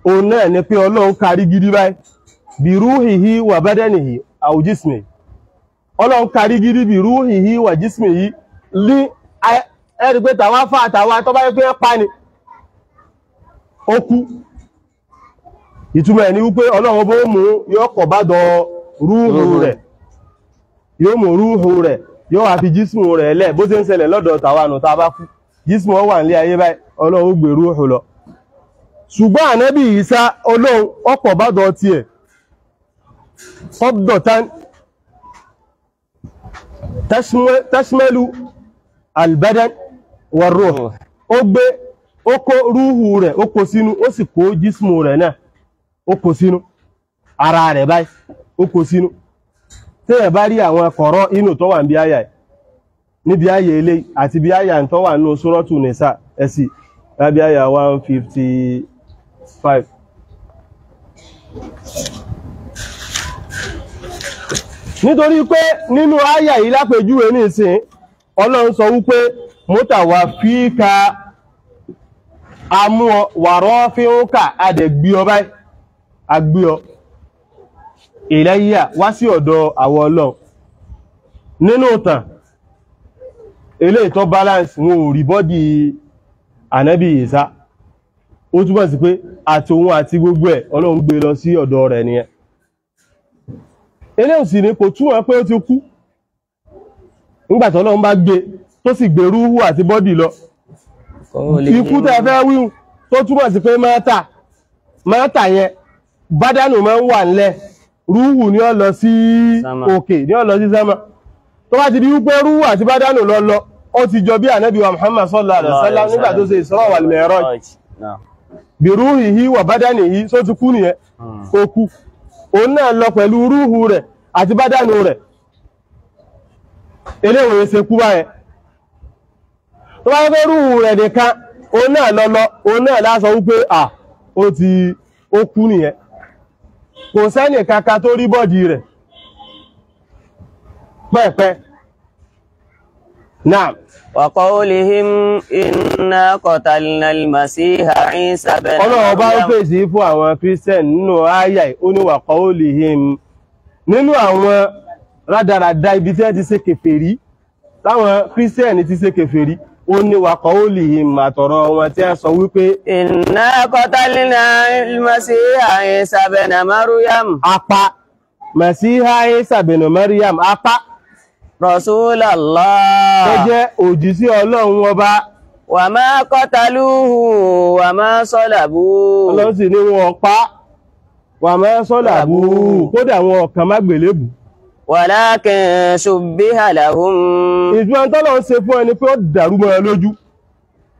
òun náà ni pé Ọlọ́run kárí gidi báyìí, Bi ruhihi wa badanihi aw jismihi. Ọlọ́run kárí gidi bi ruhihi wa jismihi ní ẹ̀rí pé tàwa fà tàwa tó bá yẹ pé pa ni ó kú. Ìtumọ̀ ẹ̀ ni wípé Ọlọ́run bó mú yóò kọ̀ bá dọ rúhù rẹ̀, yóò mú rúhù rẹ̀, yóò wá fi jísmù rẹ̀ lẹ̀. Bó ṣe ń ṣẹlẹ̀ lọ́dọ̀ tàwa nù tá a bá kú, jísmù wà nílé ayé báyìí, Ọlọ́run ó gbé rúhù lọ. Ṣùgbọ́n ànábì Ìsá Ọlọ́run ọkọ̀ bá dọ tiẹ̀ qabdatan tashmalu albadan warruh, ó gbé, ó kó rúhù rẹ̀, ó kó sínú, ó sì kó jísmù rẹ̀ náà, ó kó sínú ara rẹ̀ báyìí, ó kó sínú. Tẹ́yẹ̀ bá rí àwọn kọ̀rọ̀ inú tó wà níbi àyà, níbi àyà ilé àti bí àyà tó wà nínú Suratu Nisa ẹ̀sì lábí àyà 155. Nítorí pé nínú àyà yìí lápèjúwe ní ìsìn, Ọlọ́run sọ wípé mutawaffika amú ọ warafi'uka adẹ̀gbí ọ báyìí, agbí ọ ilayya wá sí ọ̀dọ̀ àwọn Ọlọ́run. Nínú ìtàn eléyìí tó balance, wọn ò rí bọ́dì ànábì Ìsá. Ó túbọ̀ sí pé àti òun àti gbogbo ẹ̀ Ọlọ́run gbé lọ sí ọ̀dọ̀ rẹ̀ nìyẹn. Eléyìí sì ni kò túmọ̀ pé ó ti kú. Nígbà tí Ọlọ́run bá gbé tó sì gbé rúhù àti bọ́dì lọ, ikú tẹ́ fẹ́ wíhun tó túmọ̀ sí pé mẹ́ta mẹ́ta yẹn bádánù máa ń wà nílẹ̀, rúhù ni ó lọ sí òkè, ni ó lọ sí sánmà. Tó bá ti di wípé rúhù àti bádánù lọ lọ, ó ti jọ bí ànábì wa Muhammad sallallahu alaihi wasallam nígbà tó ṣe Isra wal Mi'raj, bí ruhihi wa badanihi, só ti kú nìyẹn, ó kú. Òun náà lọ pẹ̀lú rúhù rẹ̀ àti bádánù rẹ̀. Eléwòye ṣe kú báyẹn. Tó bá fẹ́ rúhù rẹ̀ nìkan, òun náà lọ lọ, òun náà lásọ wípé à ó ti ó kú nìyẹn. Kò sẹ́nì kankan tó rí bọ́dì rẹ̀ pẹ́ẹ̀pẹ́. Naam. Wa qawlihim inna qatalna al-masiha Isa ibn Maryam. Ọlọ́run bá ń fèsì fún àwọn Christian nínú àyà ó ní wa qawlihim, nínú àwọn rádaràda ibi tí wọ́n ti ṣe kèfèrí, táwọn Christian ti ṣe kèfèrí, ó ní wa qawlihim àtọ̀rọ̀ wọn tí a sọ wípé inna qatalna al-masiha Isa ibn Maryam. Apa Masiha Isa ibn Maryam, apa Rasulallah, tó jẹ́ òjíṣẹ́ Ọlọ́run ọba. Wa ma qataluhu wa ma salabuhu. Ọlọ́run sì ní wọn pa, wa ma salabuhu, kódà wọn kàn má gbélébù. Walakin shubbiha lahum. Ìjọba tọ́lọ́run ṣe fún ẹni pé ó dàrú mọ́ ẹ lójú.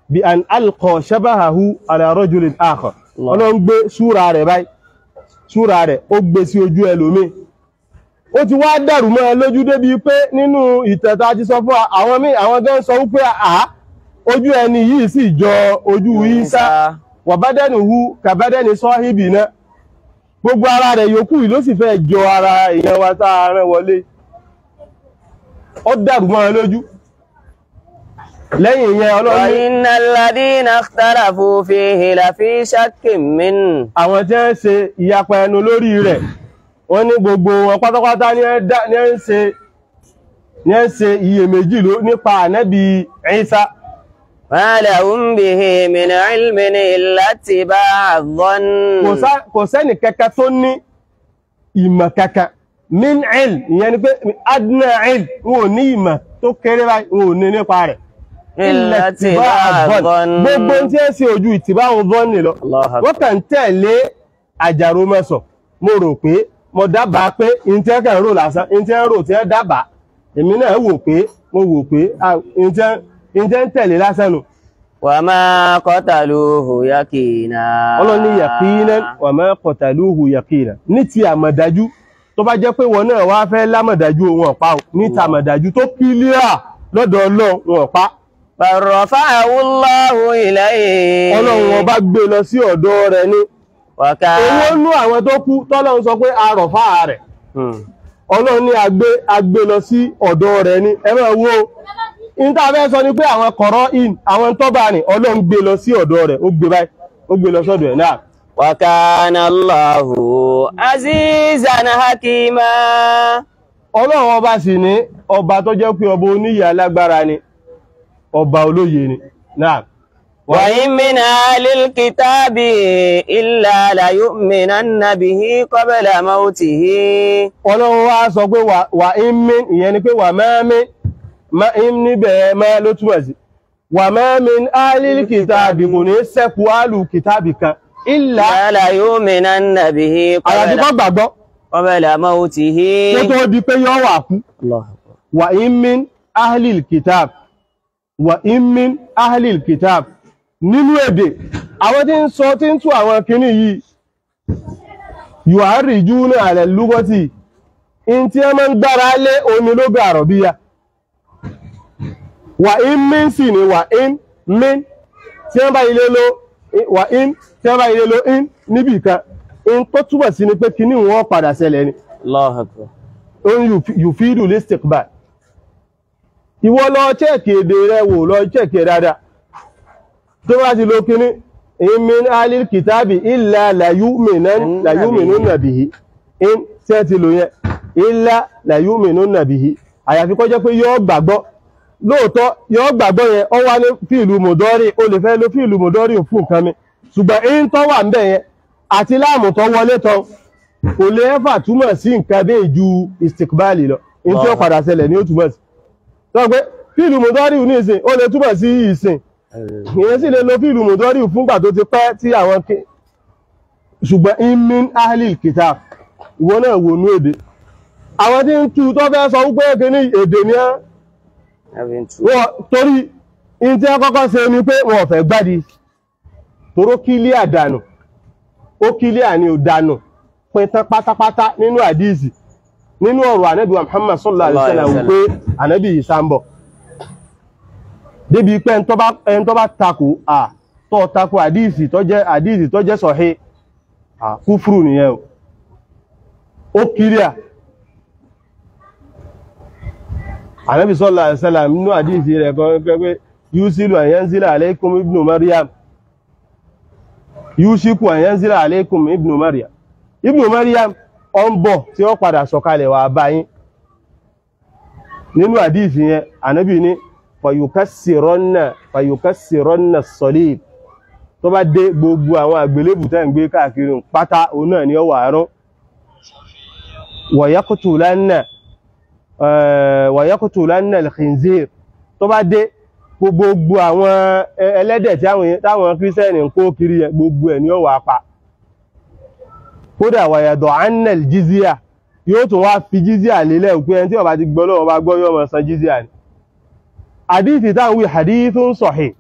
Bí an alqa shabahahu ala rajulin akhar. Ọlọ́run gbé súra rẹ̀ báyìí, súra rẹ̀ ó gbé sí ojú ẹlòmíì. Ó ti wá dàrú mọ́ ẹ lójú débi pé nínú ìtẹ̀ta ti sọ fún àwọn míì, àwọn gan sọ wípé àá ojú ẹni yìí sì jọ ojú Ìsá, wà bádẹ́nu hu kàbádẹ́ni sọ́híbì náà, gbogbo ara rẹ̀ yòókù yìí ló sì fẹ́ jọ ara èèyàn wa tá a rán wọlé. Ó dàrú mọ́ ẹ lójú. Lẹ́yìn ìyẹn Ọlọ́run ní innal ladina ikhtalafu fihi lafi shakkin min. Àwọn tí ń ṣe ìyapa ẹnu lórí rẹ̀, wọ́n ní gbogbo wọn pátápátá ní ẹ ń ṣe iyèméjì nípa ànábì Ìsá. Ma lahum bihi min ilmin illa ittiba'a dhann. Kò sẹ́ni kankan tó ní ìmọ̀ kankan min ilm, ìyẹn ni pé adna ilm, wọn ò ní ìmọ̀ tó kéré báyìí, wọn ò ní nípa rẹ̀. Illa ittiba'a dhann. Gbogbo tí ẹ ṣe ojú ittiba'u dhann lọ, wọ́n kàn tẹ̀lé àjàrò mẹ́sàn. Mo rò pé mo dábàá pé ìntẹ́ kàn rò lásán, ìntẹ́ rò tí ẹ dábàá, èmi náà wò pé mo wò pé ìntẹ́ ń tẹ̀lé lásán nù. Wa ma qataluhu yaqina. Ọlọ́run ní yaqinan, wa ma qataluhu yaqina. Ní ti àmọ̀dájú, tó bá jẹ́ pé wọn náà wá fẹ́ lámọ̀dájú wọn ọ̀pá, ní ti àmọ̀dájú tó kílíà lọ́dọ̀ Ọlọ́run wọn ọ̀pá. Rafa'ahu Allahu ilayhi. Ọlọ́run wọn bá gbé lọ sí ọ̀dọ̀ rẹ̀ ni. Owó nú àwọn tó kú tọ́lọ́run sọ pé a rọ̀fà rẹ̀. Ọlọ́run ní agbé lọ sí ọ̀dọ̀ rẹ̀ ni. Ẹ máa wo in tá fẹ́ sọ ni pé àwọn kọ̀rọ̀ in àwọn tó bá ní Ọlọ́run gbé lọ sí ọ̀dọ̀ rẹ̀, ó gbé báyìí, ó gbé lọ sọ́dọ̀ ẹ̀ náà. وكان الله عزيزا حكيما. Ọlọ́run ọba sì ní ọba tó jẹ́ pé ọba oníyè alágbára ni, ọba olóye ni. Náà. وإن من أهل الكتاب إلا ليؤمنن به قبل موته. Ọlọ́run wá sọ pé wà ń min, ìyẹn ni pé wà máa min níbẹ̀ máa ló túmọ̀ sí. Wà máa min ahlil kitabi, kò ní sẹ́kù ahlul kitabi kan. Illa ليؤمنن به àyàfi kó gbàgbọ́ قبل موته. kó tó di pé yọ́ wà kú. Wà ń min ahlil kitab, wà ń min ahlil kitab. Nínú èdè àwọn tí ń sọ tí ń tú àwọn kinní yìí, yuharrijuna ala lugati, in tí a máa ń gbára lé onílógún àrọ̀bíyà. Wà ń min sì ni wà ń min tí wọ́n bá ilé lo wà ń, tí wọ́n bá ilé lo ń níbì kan, in tó túbọ̀ sí ni pé kinní wọn padà ṣẹlẹ̀ ni. Allahu Akbar. Ó ń yufidu listiqbal. Ìwọ lọ chẹ́ẹ̀kì èdè rẹ wò, lọ chẹ́ẹ̀kì ẹ̀ dáadáa. Tó bá ti lo kíní min alil kitabi illa la yu'minunna bihi, in tí ẹ ti lò yẹn illa la yu'minunna bihi, àyàfi kó jẹ́ pé yóò gbàgbọ́. Lóòótọ́ yóò gbàgbọ́ yẹn, ó wá ní fíìlù mọ̀dọ́rì, ó lè fẹ́ lo fíìlù mọ̀dọ́rì fún nǹkan mi, ṣùgbọ́n in tó wà ń bẹ̀ yẹn àti láàmù tó wọlé tán kò lè ẹ́fà túmọ̀ sí nǹkan bẹ́ẹ̀ ju istikbali lọ. In tí ó padà ṣẹlẹ̀ ní ó túmọ̀ sí. Sọ pé fíìlù mọ̀dọ́rì ní ìsìn ó lè túmọ̀ sí ìsìn, ìyẹn sì lè lo fíìlù mọ̀dọ́rì fúngbà tó ti pẹ́ tí àwọn kí. Ṣùgbọ́n in min ahlil kitab, ìwọ náà wò nú èdè àwọn tí ń tú tó fẹ́ sọ wípé kíní èdè ní á wọ́n, torí in tí wọ́n kọ́kọ́ ṣe ni pé wọ́n fẹ́ gbádìí toró kílíà dànù, ó kílíà ni ò dànù pin tán pátápátá nínú àdíìsì, nínú ọ̀rọ̀ ànábì wa Muhammad sallallahu alaihi wasallam wípé ànábì Ìsá ń bọ̀. Débi pé ẹni tó bá takò à tó takò àdíìsì tó jẹ́ àdíìsì tó jẹ́ sọ̀hí, à kúfúrù nìyẹn o, ó kílíà. Ànábì sallallahu alaihi wasallam nínú àdíìsì rẹ̀ kan pé yusilu an yanzila alaykum ibnu Maryam, yushiku an yanzila alaykum ibnu Maryam, ibnu Maryam ó ń bọ̀ tí ó padà sọ̀kalẹ̀ wá bá yín. Nínú àdíìsì yẹn Ànábì ní fayukassiranna as-salib, tó bá dé gbogbo àwọn àgbélébù tẹ́ ń gbé káàkiri pátá òun náà ni ó wà rún. Wàyákùtùlánà al-khinzir, tó bá dé gbogbo àwọn ẹlẹ́dẹ̀ táwọn kírísítẹ́nì ń kó kiri yẹn gbogbo ẹ̀ ni ó wà pa. Kódà wàyàdọ̀ annal jizya, yóò tún wá fi jizya lélẹ̀ pé ẹni tí ó bá ti gbọ́ lọ́wọ́ bá gbọ́ yóò máa san jizya ni. Àdíìsì táwọn wí hadithun sahih,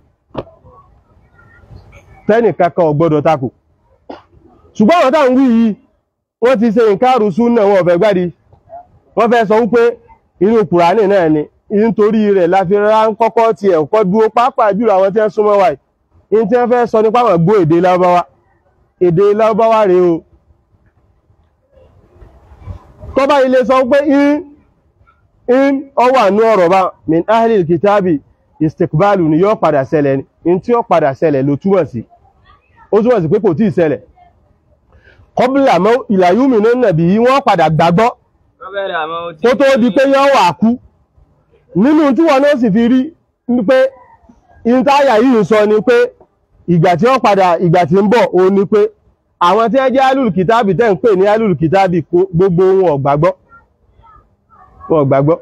tẹ́nì kankan ò gbọ́dọ̀ takò. Ṣùgbọ́n àwọn táwọn wí yìí wọ́n ti ṣe nǹkan súnà, wọn ò fẹ́ gbádìí, wọ́n fẹ́ sọ wípé inú Kùránì náà ni, nítorí rẹ̀ la fi rán kọ́kọ́ ti ẹ̀kọ́ dúró, pàápàá jùlọ àwọn tí wọ́n súnmọ́ wa yìí. Ní tí wọ́n fẹ́ sọ nípa àwọn gbọ́ èdè Lárúbáwá, èdè Lárúbáwá rèé o. Tó bá ilé sọ pé in ọ wà ní ọ̀rọ̀ bá min ahlil kitabi istikbalu ni yóò padà ṣẹlẹ̀ ni, in tí ó padà ṣẹlẹ̀ ló túmọ̀ sí, ó túmọ̀ sí pé kò tí ì ṣẹlẹ̀. Qabla la yu'minunna bihi, wọ́n padà gbàgbọ́ kó tó di pé yóò wà kú. Nínú tí wọn náà sì fi rí pé ìntáyà yìí ń sọ ni pé ìgbà tí ó padà, ìgbà tí ń bọ̀, ó ní pé àwọn tí wọ́n jẹ́ alul kitabi tẹ́ ń pè ní alul kitabi gbogbo wọn ò gbàgbọ́, wọn ò gbàgbọ́.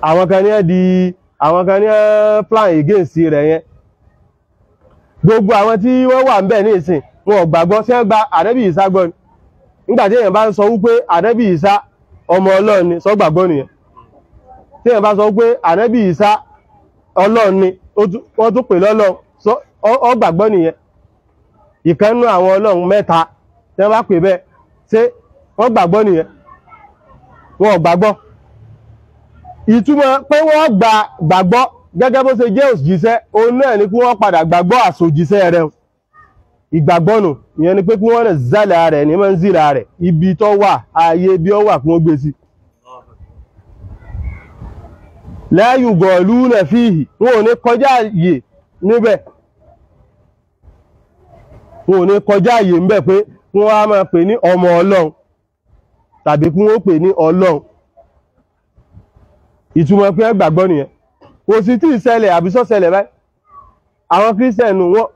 Àwọn kan ní ẹ́ di, àwọn kan ní ẹ́ plan against rẹ̀ yẹn. Gbogbo àwọn tí wọ́n wà ń bẹ̀ ní ìsìn wọn ò gbàgbọ́. Sí wọ́n gba Ànábì Ìsá gbọ́ ni? Nígbà tí èèyàn bá ń sọ wípé Ànábì Ìsá ọmọ Ọlọ́run ni, sọ gbàgbọ́ nìyẹn. Tí èèyàn bá sọ wípé Ànábì Ìsá Ọlọ́run ni, wọ́n tún pè lọ́lọ́run, ó gbàgbọ́ nìyẹn. Ìkan nínú àwọn Ọlọ́run mẹ́ta tí wọ́n bá pè bẹ́ẹ̀, ṣé wọ́n gbàgbọ́ nìyẹn? Wọn ò gbàgbọ́. Ìtumọ̀ pé wọ́n gbàgbọ́ gẹ́gẹ́ bó ṣe jẹ́ òṣìṣẹ́, òun náà ni kí wọ́n padà gbàgbọ́ àṣòjíṣẹ́ rẹ̀. Ìgbàgbọ́ nù, ìyẹn ni pé kí wọ́n rẹ̀ zálà rẹ̀ ní mọ́nzílà rẹ̀, ibi tó wà, ààyè bí ó wà kí wọ́n gbé sí. La yughaluna fihi, wọn ò ní kọjá ààyè níbẹ̀. Wọn ò ní kọjá àyè ń bẹ̀ pé wọ́n á máa pè ní ọmọ Ọlọ́run tàbí kí wọ́n pè ní Ọlọ́run. Ìtumọ̀ pé gbàgbọ́ nìyẹn. Kò sì tí ì ṣẹlẹ̀ àbí sọ ṣẹlẹ̀ báyìí. Àwọn Kírísítẹ̀nù wọn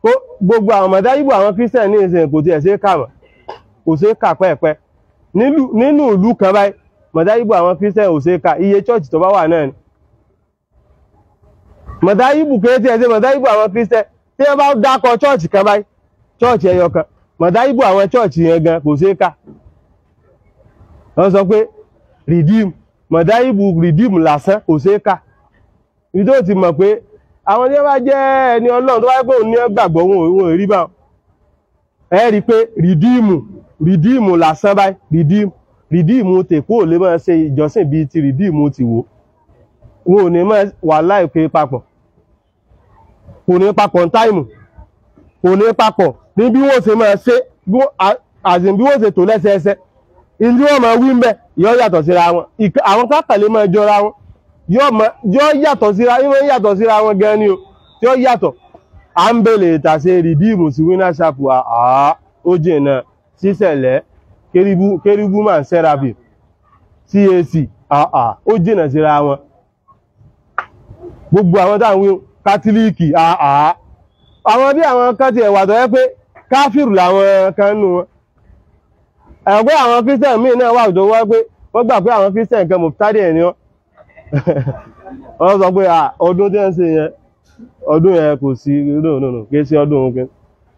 kó gbogbo àwọn mọ̀dáyìbò àwọn Kírísítẹ̀nù ní ìsìn kò tiẹ̀ ṣe é kà mọ́, kò ṣe é kà pẹ́ẹ̀pẹ́. Nínú ìlú kan báyìí, mọ̀dáyìbò àwọn Kírísítẹ̀nù ò ṣe é kà, iye chọ́ọ̀chì tó bá wà náà ni. Mọ̀dáyìbò kéré tí ẹ ṣe mọ̀dáyìbò àwọn Kírísítẹ̀nù tí wọ́n bá dákọ̀ chọ́ọ̀chì kan báyìí, chọ́ọ̀chì ẹyọ kan, mọ̀dáyìbò àwọn chọ́ọ̀chì yẹn gan kò ṣe é kà. Wọ́n sọ pé redeem, mọ̀dáyìbò redeem lásán kò ṣe é kà. Ibi tó ti mọ̀ pé àwọn tí wọ́n bá jẹ́ ẹni Ọlọ́run tó bá jẹ́ pé òun ní gbàgbọ́ wọn ò rí bá wọn. Ẹ rí i pé rìdíìmù lásán báyìí, rìdíìmù tèkó ò lè máa ṣe ìjọsìn bíi ti rìdíìmù tìwó. Wọn ò ní máa wà láìpé papọ̀. Kò ní papọ̀ ní táìmù. Kò ní papọ̀ ní bí wọ́n ṣe máa ṣe, àzìn bí wọ́n ṣe tò lẹ́sẹẹsẹ. Ìdí wọ́n máa wí ń bẹ̀ yóò yàtọ̀ síra wọn. Àwọn kákàlẹ̀ máa jọra wọn. Yóò yàtọ̀ síra, yóò yàtọ̀ síra wọn gan ni o, tí ó yàtọ̀. À ń bèlè ìtàṣe rìdíìmù sí Winners Chapel, àá ó jìnà sísẹ̀lẹ̀ kérúbù máa ń sẹ́ráfì CAC, àá ó jìnà síra wọn. Gbogbo àwọn táwọn wí kátólíìkì, àá àwọn bí àwọn kan ti ẹ̀wà tó yẹ pé káfíìrù làwọn kan nù wọn. Ẹ̀wọ̀n pé àwọn kírísítẹ̀n míì náà wà tó wá pé wọ́n gbà pé àwọn kírísítẹ̀n kan mọ̀tádì ẹ̀ ni wọ́n. Wọ́n sọ pé ọdún tí wọ́n ṣe yẹn, ọdún yẹn kò sí, no no no, kì í ṣe ọdún òun kí.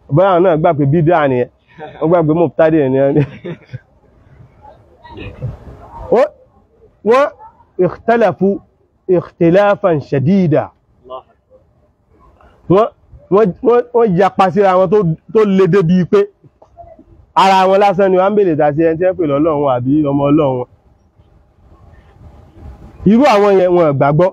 Bóyá náà gbà pé bídíà nìyẹn, wọ́n gbà pé mọ̀tádì ẹ̀ ni wọ́n. Wọ́n ikhtalafu ikhtilafan shadida. Wọ́n yapa síra wọn tó le débi pé ara wọn lásán ni wọ́n ń bèèrè tàbí ẹni tí ẹ pè lọ́lọ́run àbí ọmọ Ọlọ́run. Irú àwọn yẹn wọn gbàgbọ́.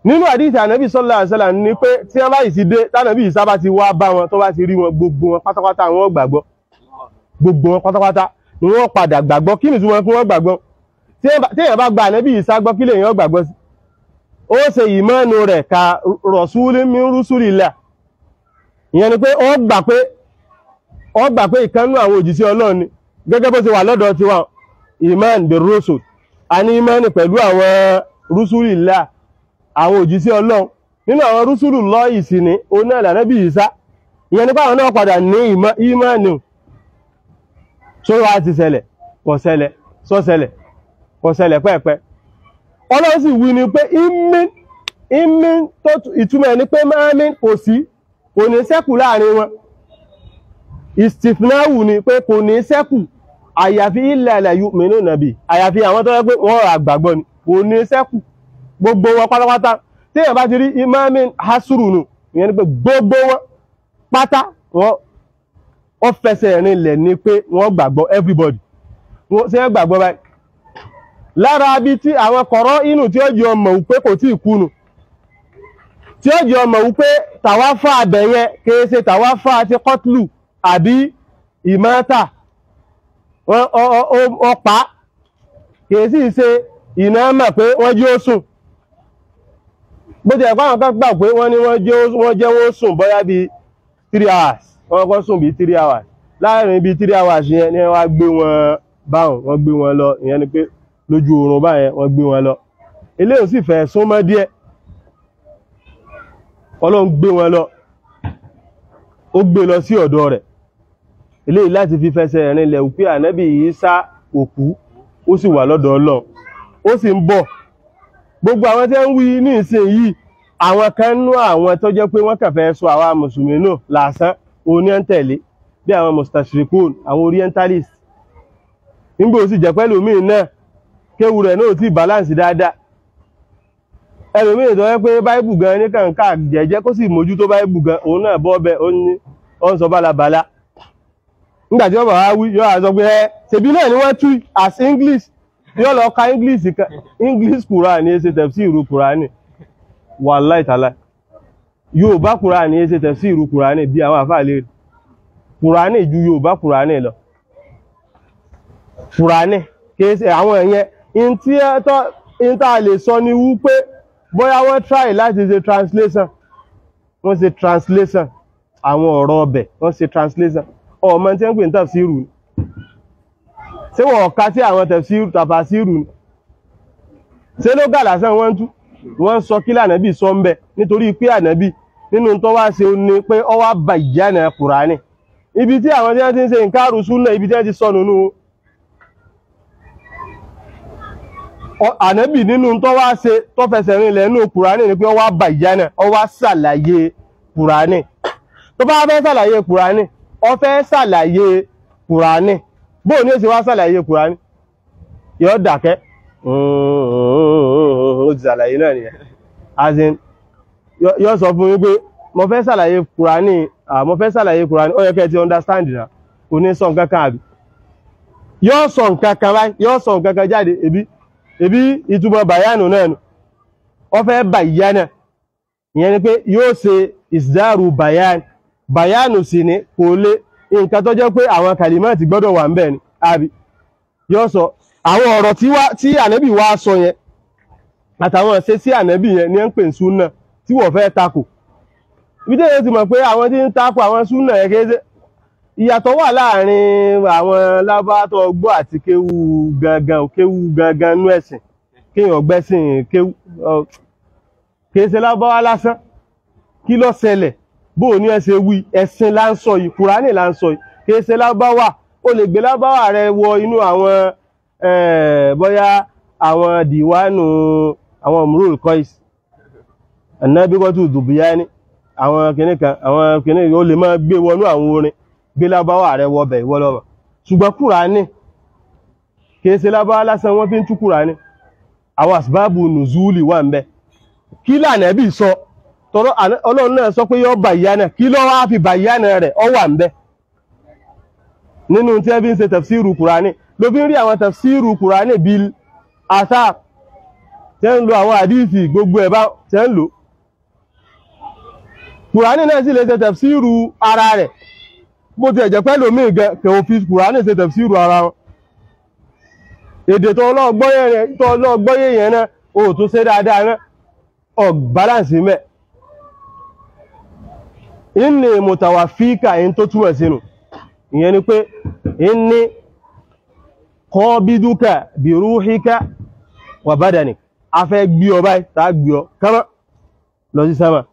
Nínú àdíìsì Ànábì sallallahu alaihi wasallam ní pé tí wọ́n bá yìí ti dé, tánàbí Ìsá bá ti wá bá wọn, tó bá ti rí wọn, gbogbo wọn pátápátá wọn gbàgbọ́. Gbogbo wọn pátápátá ni wọ́n padà gbàgbọ́. Kí ni ìtumọ̀ fún wọn gbàgbọ́? Tí èèyàn bá gba Ànábì Ìsá gbọ́, kí lèèyàn gbàgbọ́ sí? Ó ṣe ìmánu rẹ̀ ka rasulin min rusulillah. Ìyẹn ni pé ó gbà pé ìkannú àwọn òjíṣẹ́ Ọlọ́run ni, gẹ́gẹ́ bó ṣe wà lọ́dọ̀ tiwa, ìmán bi rusul. A ní ìmánì pẹ̀lú àwọn rusulillah, àwọn òjíṣẹ́ Ọlọ́run. Nínú àwọn rusulullahi sì ni òun náà l'Ànábì Ìsá. Ìyẹn ni pé àwọn náà padà ní ìmánì. Ṣó wá ti ṣẹlẹ̀? Kò ṣẹlẹ̀. Sọ ṣẹlẹ̀? Kò ṣẹlẹ̀ pẹ́ẹ̀pẹ́. Ọlọ́run sì wí ni pé ìmín tó ìtumọ̀ ẹni pé mẹ́rin kò sí, kò ní ṣẹ́kù láàrin wọn. Ìstìfnáwù ni pé kò ní ṣẹ́kù, àyàfi illa la yu'minuna bi, àyàfi àwọn tó yẹ pé wọ́n rà gbàgbọ́ ni, kò ní ṣẹ́kù gbogbo wọn pátápátá. Tí èèyàn bá ti rí imamin hasuru nù, ìyẹn ni pé gbogbo wọn pátá wọ́n fẹsẹ̀ rinlẹ̀ ni pé wọ́n gbàgbọ́, everybody. Ṣé wọ́n gbàgbọ́ báyìí? Lára bí tí àwọn kọ̀rọ̀ inú tí ó jẹ́ ọmọ wípé kò tí ìkúnù, tí ó jẹ́ ọmọ wípé tàwáfà àbẹ̀yẹ kìí ṣe tàwáfà ti kọ́tlù àbí ìmọ́ta ọpa, kìí sì ṣe ìnáàmà pé wọ́n jí ó sùn. Bó ti ẹ̀kọ́ àwọn kan gbà pé wọ́n ní wọ́n jẹ́ wọ́n sùn bóyá bí 3 hours, wọ́n kọ́ sùn bí 3 hours. Láàrin bí 3 hours yẹn ni wọ́n á gbé wọn báwọn, wọ́n gbé wọn lọ, ìyẹn ni pé lójú oorun báyẹn wọ́n gbé wọn lọ. Eléyìí sì fẹ́ súnmọ́ díẹ̀. Ọlọ́run gbé wọn lọ, ó gbé lọ sí ọ̀dọ̀ rẹ̀. Eléyìí láti fi fẹsẹ̀ rinlẹ̀ wípé Ànábì Ìsá òkú, ó sì wà lọ́dọ̀ Ọlọ́run, ó sì ń bọ̀. Gbogbo àwọn tí ń wí ní ìsìn yìí, àwọn kan nú àwọn tó jẹ́ pé wọ́n kàn fẹ́ sọ àwa mùsùlùmí nù lásán, òun ní ń tẹ̀lé bí àwọn mustachirikun, àwọn orientalist. Nígbà ó sì jẹ́ pẹ́lú míì náà kéwù rẹ̀ náà tí balance dáadáa. Ẹlòmíì tó yẹ pé báìbù gan ní kànká jẹ́jẹ́ kó sì mójútó báìbù gan, òun náà bọ́ ọbẹ̀ ó ní ó ń sọ bálabàla. Nígbà tí wọ́n bá wá wí, yóò wá sọ pé ẹ ṣèbí náà ni wọ́n tú as English, yóò lọ ka English kan, English Quran ní ṣe tafsiru Quran. Wallahi ta'ala. Yorùbá Quran ní ṣe tafsiru Quran bí àwọn àfáà lè rí. Quran ju Yorùbá Quran lọ. Quran kìí ṣe àwọn ẹ̀yẹn. In tí in tá lè sọ ni wípé bóyá wọ́n try láti ṣe translation, wọ́n ṣe translation àwọn ọ̀rọ̀ ọbẹ̀ wọ́n ṣe translation. Ọmọ tí wọ́n pè ní tafsiru ni. Ṣé wọ́n ọ̀ka sí àwọn tafsiru tafasiru ni? Ṣé ló gà lásán wọ́n ń tú? Wọ́n sọ kí lànàbì sọ ń bẹ nítorí pé ànàbì nínú tó wá ṣe ní pé ó wá bayyana Kùránì. Ibi tí àwọn tí wọ́n ti ń ṣe nǹkan súnà, ibi tí wọ́n ti sọnù nù. Ànábì nínú tó wá ṣe tó fẹsẹ̀ rinlẹ̀ nínú Kùránì ni pé ó wá bayyana, ó wá ṣàlàyé Kùránì. Tó bá fẹ́ ṣàlàyé Kùránì, ó fẹ́ ṣàlàyé Kùránì. Bóò ní ó ṣe wá ṣàlàyé Kùránì? Yóò dákẹ́. Ó ti ṣàlàyé náà nìyẹn. As in, yóò sọ fún yín pé mo fẹ́ ṣàlàyé Kùránì, mo fẹ́ ṣàlàyé Kùránì, ó yẹ kẹ́ ti understand náà. Kò ní sọ nǹkan kan àbí? Yóò sọ nǹkan kan báyìí, yóò sọ nǹkan kan jáde, ebi ìtumọ̀ bàyánù náà nù. Ó fẹ́ bàyánà. Ìyẹn ni pé yóò ṣe ìsìdáàrù bàyánù. Bàyánù sì ni kò lè nǹkan tó jẹ́ pé àwọn kàlímọ́ọ̀tì gbọ́dọ̀ wà ń bẹ̀ ni, àbí? Yóò sọ àwọn ọ̀rọ̀ tí ànábì wá sọ yẹn àtàwọn ṣe sí ànábì yẹn ní ẹ̀ ń pè ní súnà tí wọ́n fẹ́ takò. Ibi tí èyí ti mọ̀ pé àwọn tí ń takò àwọn súnà yẹn kéde. Ìyàtọ̀ wà láàrin àwọn lábátọ̀ gbọ́ àti kéwú gangan, kéwú gangan nú ẹ̀sìn, kéèyàn gbẹ́sìn kéwú, kìí ṣe lábáwá lásán. Kí ló ṣẹlẹ̀? Bóò ní ẹ ṣe wí, ẹ̀sìn là ń sọ yìí, Kùránì là ń sọ yìí, kìí ṣe lábáwá. Ó lè gbé lábáwá rẹ wọ inú àwọn bóyá àwọn dìwánù àwọn Umrul Qais, An-Nabighatu Dhubiyani, àwọn kìnnì kan, àwọn kìnnì ó lè máa gbé wọnú àwọn orin, gbé lábáwá rẹ wọbẹ̀ ìwọ lọ́wọ́. Ṣùgbọ́n Kùránì kìí ṣe lábáwá lásán wọ́n fi ń tú Kùránì. Àwọn asbábù nùzúlì wà ń bẹ. Kí lànàbì sọ? Tọrọ Ọlọ́run náà sọ pé yọ bàyánà, kí ló wá fi bàyánà rẹ̀ ọ wà ń bẹ. Nínú tí ẹ fi ń ṣe tafsiru Kùránì, ló fi ń rí àwọn tafsiru Kùránì bil athar tẹ́ ń lo àwọn àdíìsì gbogbo ẹ̀ bá tẹ́ ń lò. Kùránì náà sì lè ṣe tafsiru ara rẹ̀. Bó ti ẹ̀jẹ̀ pẹ́ lómi gan kò fi Kùránì ṣe tafsiru ara wọn. Èdè tó ọlọ́gbọ́yé yẹn náà, o tún ṣe dáadáa náà, ọ balance mẹ́. Inni mutawaffika in tó túmọ̀ sínú. Ìyẹn ni pé inni qabiduka bi ruhika wa badanik. A fẹ́ gbé ọ báyìí, tá gbé ọ kánmọ́ lọ sí sánmà.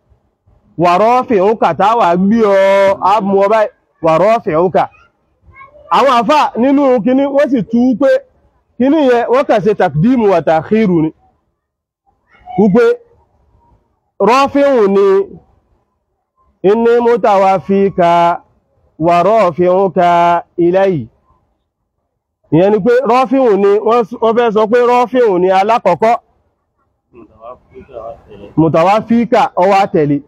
Wa rafi'uka, tá wà gbé ọ, á mú ọ báyìí, wa rafi'uka. Àwọn àfà nínú kíní wọ́n sì tú pé kíní yẹn wọ́n kàn ṣe takdimu wa ta'khiru ni. Wípé rafi'u ni inni mutawaffika wa rafi'uka ilayhi. Ìyẹn ni pé rọ́fíhùn ni wọ́n fẹ́ sọ pé rọ́fíhùn ni alákọ̀ọ́kọ́, mùtàwáfíkà ó wá tẹ̀lé.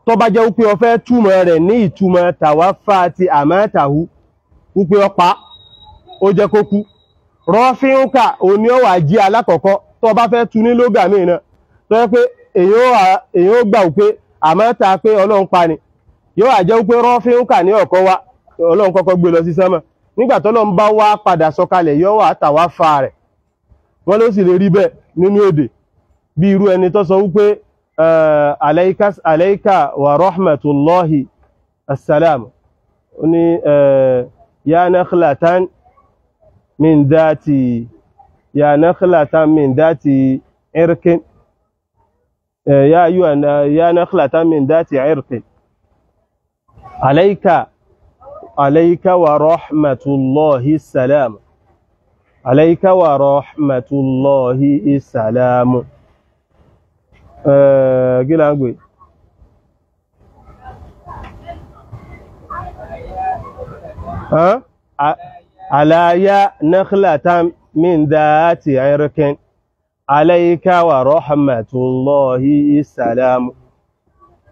Tó bá jẹ́ wípé ó fẹ́ túmọ̀ rẹ̀ ní ìtumọ̀ tàwáfà ti àmátàhú, wípé ó pa ó jẹ́ kó kú. Rọ́fíhùnkà òní ó wá jí alákọ̀ọ́kọ́. Tó bá fẹ́ tú ní lógà míì náà, tó jẹ́ pé èyàn ó gbà wípé àmátà pé Ọlọ́run pa ni, yóò wá jẹ́ wípé rọ́fíhùnkà ní ọ̀kọ́ wá, Ọlọ́run kọ́kọ́ gbé lọ sí sánmà. Nígbà tọ́lọ́run bá wá padà sọ̀kalẹ̀ yóò wá tàwáfà rẹ̀. Wọ́n ló sì lè rí bẹ́ẹ̀ nínú èdè, bí irú ẹni tó sọ wípé alayka wa rahmatullahi assalam, ó ní ya nakhlatan min dhati, ya nakhlatan min dhati irkin, ya ayyuha ya nakhlatan min dhati irkin, alayka alayka wa rahmatullahi salam, alayka wa rahmatullahi salam. Kí là ń gbé? Alaya nakhlatan min dhati irkin, alayka wa rahmatullahi salam.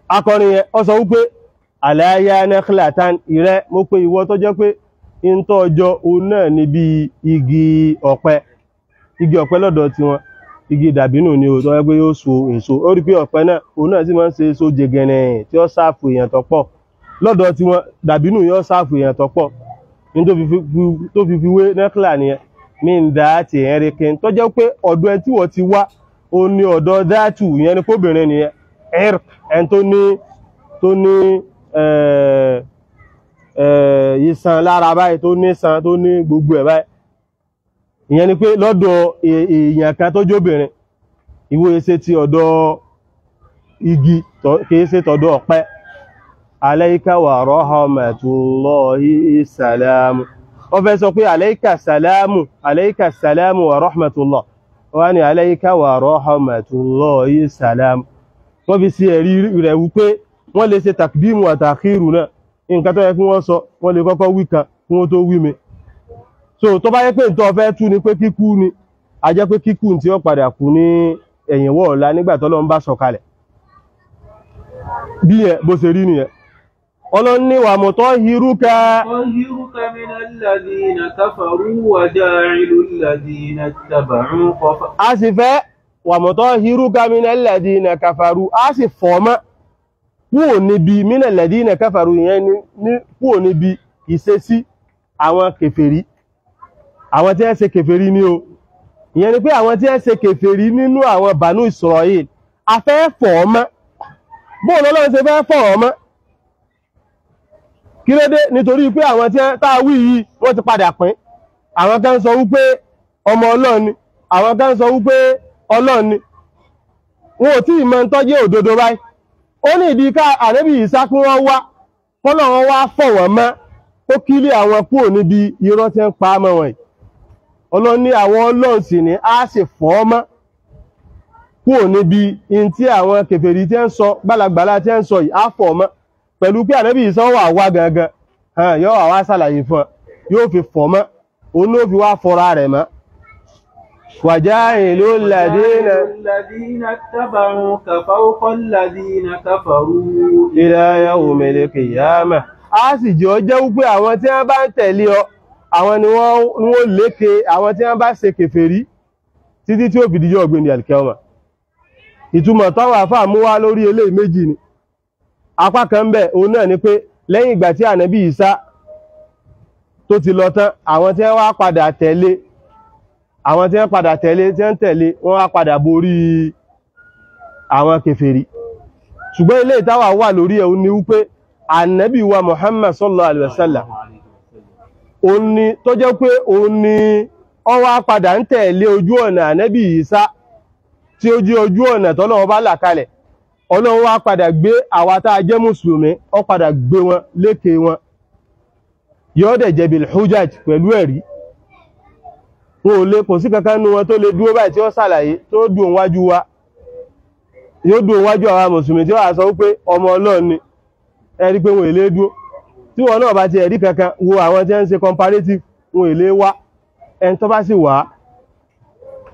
Akọrin yẹn ó sọ wípé alaya nakhlatan, ìrẹ́ mo pé ìwọ tó jẹ́ pé in tó ọjọ́ òun náà ní bí igi ọ̀pẹ. Igi ọ̀pẹ lọ́dọ̀ tiwọn, igi dàbínù ni ó tó jẹ́ pé yóò so èso. Ó rí pé ọ̀pẹ náà òun náà sì máa ń ṣe èso jẹgẹrẹ tí ó sáàfù èèyàn tó pọ̀. Lọ́dọ̀ tiwọn dàbínù yóò sáàfù èèyàn tó pọ̀. Ní tó fi fi wé nẹ́kìlà nìyẹn, min dhati irkin, tó jẹ́ pé ọ̀dọ̀ ẹ tí wọ́n ti wá ó ní ọ̀dọ̀ dhatu, ìyẹn ni kóbìnrin nìyẹn, irk, ẹni tó ní ìsan lára báyìí, tó ní san, tó ní gbogbo ẹ̀ báyìí. Ìyẹn ni pé lọ́dọ̀ èèyàn kan tó jóbìnrin, ìwọ ṣe ti ọ̀dọ̀ igi, kìí ṣe tọ̀dọ̀ ọ̀pẹ. Alayka wa rahmatullahi salamu. Wọ́n fẹ́ sọ pé alayka salamu, alayka salamu wa rahmatullah. Wọ́n ní alayka wa rahmatullahi salamu. Wọ́n fi sí ẹ̀rí rẹ̀ wípé wọ́n lè ṣe takdimu àtàkírù náà. Nǹkan tó yẹ kí wọ́n sọ, wọ́n lè kọ́kọ́ wí kan kí wọ́n tó wí mi. So tó bá yẹ pé nǹkan fẹ́ tú ni pé kíkú ni, a jẹ́ pé kíkú tí ó padà kú ní ẹ̀yìnwó ọ̀la nígbà tọ́lọ́run bá sọ̀kalẹ̀. Bí yẹn bó ṣe rí nìyẹn. Ọlọ́run ní wa mutahhiruka. Mutahhiruka minal ladhina kafaru wa ja'ilul ladhina ittaba'uka. A sì fẹ́ wa mutahhiruka minal ladhina kafaru, a sì fọ̀ọ́mọ́ kúrò níbi minal ladhina kafaru, ìyẹn ní kúrò níbi ìṣesí àwọn kèfèrí, àwọn tí ẹ ṣe kèfèrí ní o. Ìyẹn ni pé àwọn tí ẹ ṣe kèfèrí nínú àwọn Banu Israel, a fẹ́ fọ̀ọ́mọ́. Bóò lọ́lọ́run ṣe fẹ́ fọ̀ọ́mọ́? Kí ló dé? Nítorí pé àwọn tí tá wí yìí wọ́n ti padà pín. Àwọn kan sọ wípé ọmọ Ọlọ́run ni, àwọn kan sọ wípé Ọlọ́run ni. Wọn ò tí ì mọ̀ ń tọ́jú òdodo báyìí. Ó ní ìdí ká Ànábì Ìsá kí wọ́n wá, kọ́lọ́run wá fọ̀ wọ́n mọ́, kó kílé àwọn kúrò níbi irọ́ tí ń pa á mọ́ wọn yìí. Ọlọ́run ní àwọn Ọlọ́run sì ní á sì fọ̀ ọ́ mọ́ kúrò níbi in tí àwọn kèfèrí tí ń sọ gbálàgbàlà tí ń sọ yìí, á fọ̀ ọ́ mọ́ pẹ̀lú pé Ànábì Ìsá wà wá gangan, yóò wà wá ṣàlàyé fún ọ, yóò fi fọ̀ mọ́, òun ló fi wá fọra rẹ̀ mọ́. Waja'ilul ladhina ittaba'uka fawqa alladhina kafaru ila yawmil qiyamah. Á sì jẹ́ ọ jẹ́ wípé àwọn tí wọ́n bá ń tẹ̀lé ọ, àwọn ni wọ́n lékè àwọn tí wọ́n bá ṣe kèfèrí títí tí ó fi dijọ́ ọ̀gbìn al-qiyamah. Ìtumọ̀ táwọn àfáà mú wá lórí eléyìí méjì ni. Apá kan bẹ̀ òun náà ni pé lẹ́yìn ìgbà tí Ànábì Ìsá tó ti lọ tán, àwọn tí wọ́n wá padà tẹ̀lé, àwọn tí wọ́n padà tẹ̀lé tí wọ́n tẹ̀lé, wọ́n wá padà borí àwọn kèfèrí. Ṣùgbọ́n eléyìí táwa wà lórí ẹ̀ ní wípé Ànábì wa Muhammad sallallahu alaihi wasallam, òun ni tó jẹ́ pé òun ni ó wá padà ń tẹ̀lé ojú ọ̀nà Ànábì Ìsá tí ó jẹ́ ojú ọ̀nà tọ́lọ́run bá là kalẹ̀. Ọlọ́run wá padà gbé àwa tá a jẹ́ mùsùlùmí, ó padà gbé wọn lékè wọn, yóò dẹ̀ jẹ́ bil hujaj pẹ̀lú ẹ̀rí. Wọn ò lè, kò sí kankan nínú wọn tó lè dúró báyìí tí ó ṣàlàyé tó dùn wájú wa, yóò dùn wájú àwa mùsùlùmí tí ó wà sọ wípé ọmọ Ọlọ́run ni. Ẹ rí pé wọn ò lè dúró. Tí wọn náà bá ti ẹ̀rí kankan wo àwọn tí ń ṣe comparative, wọn ò lè wá. Ẹni tó bá sì wá,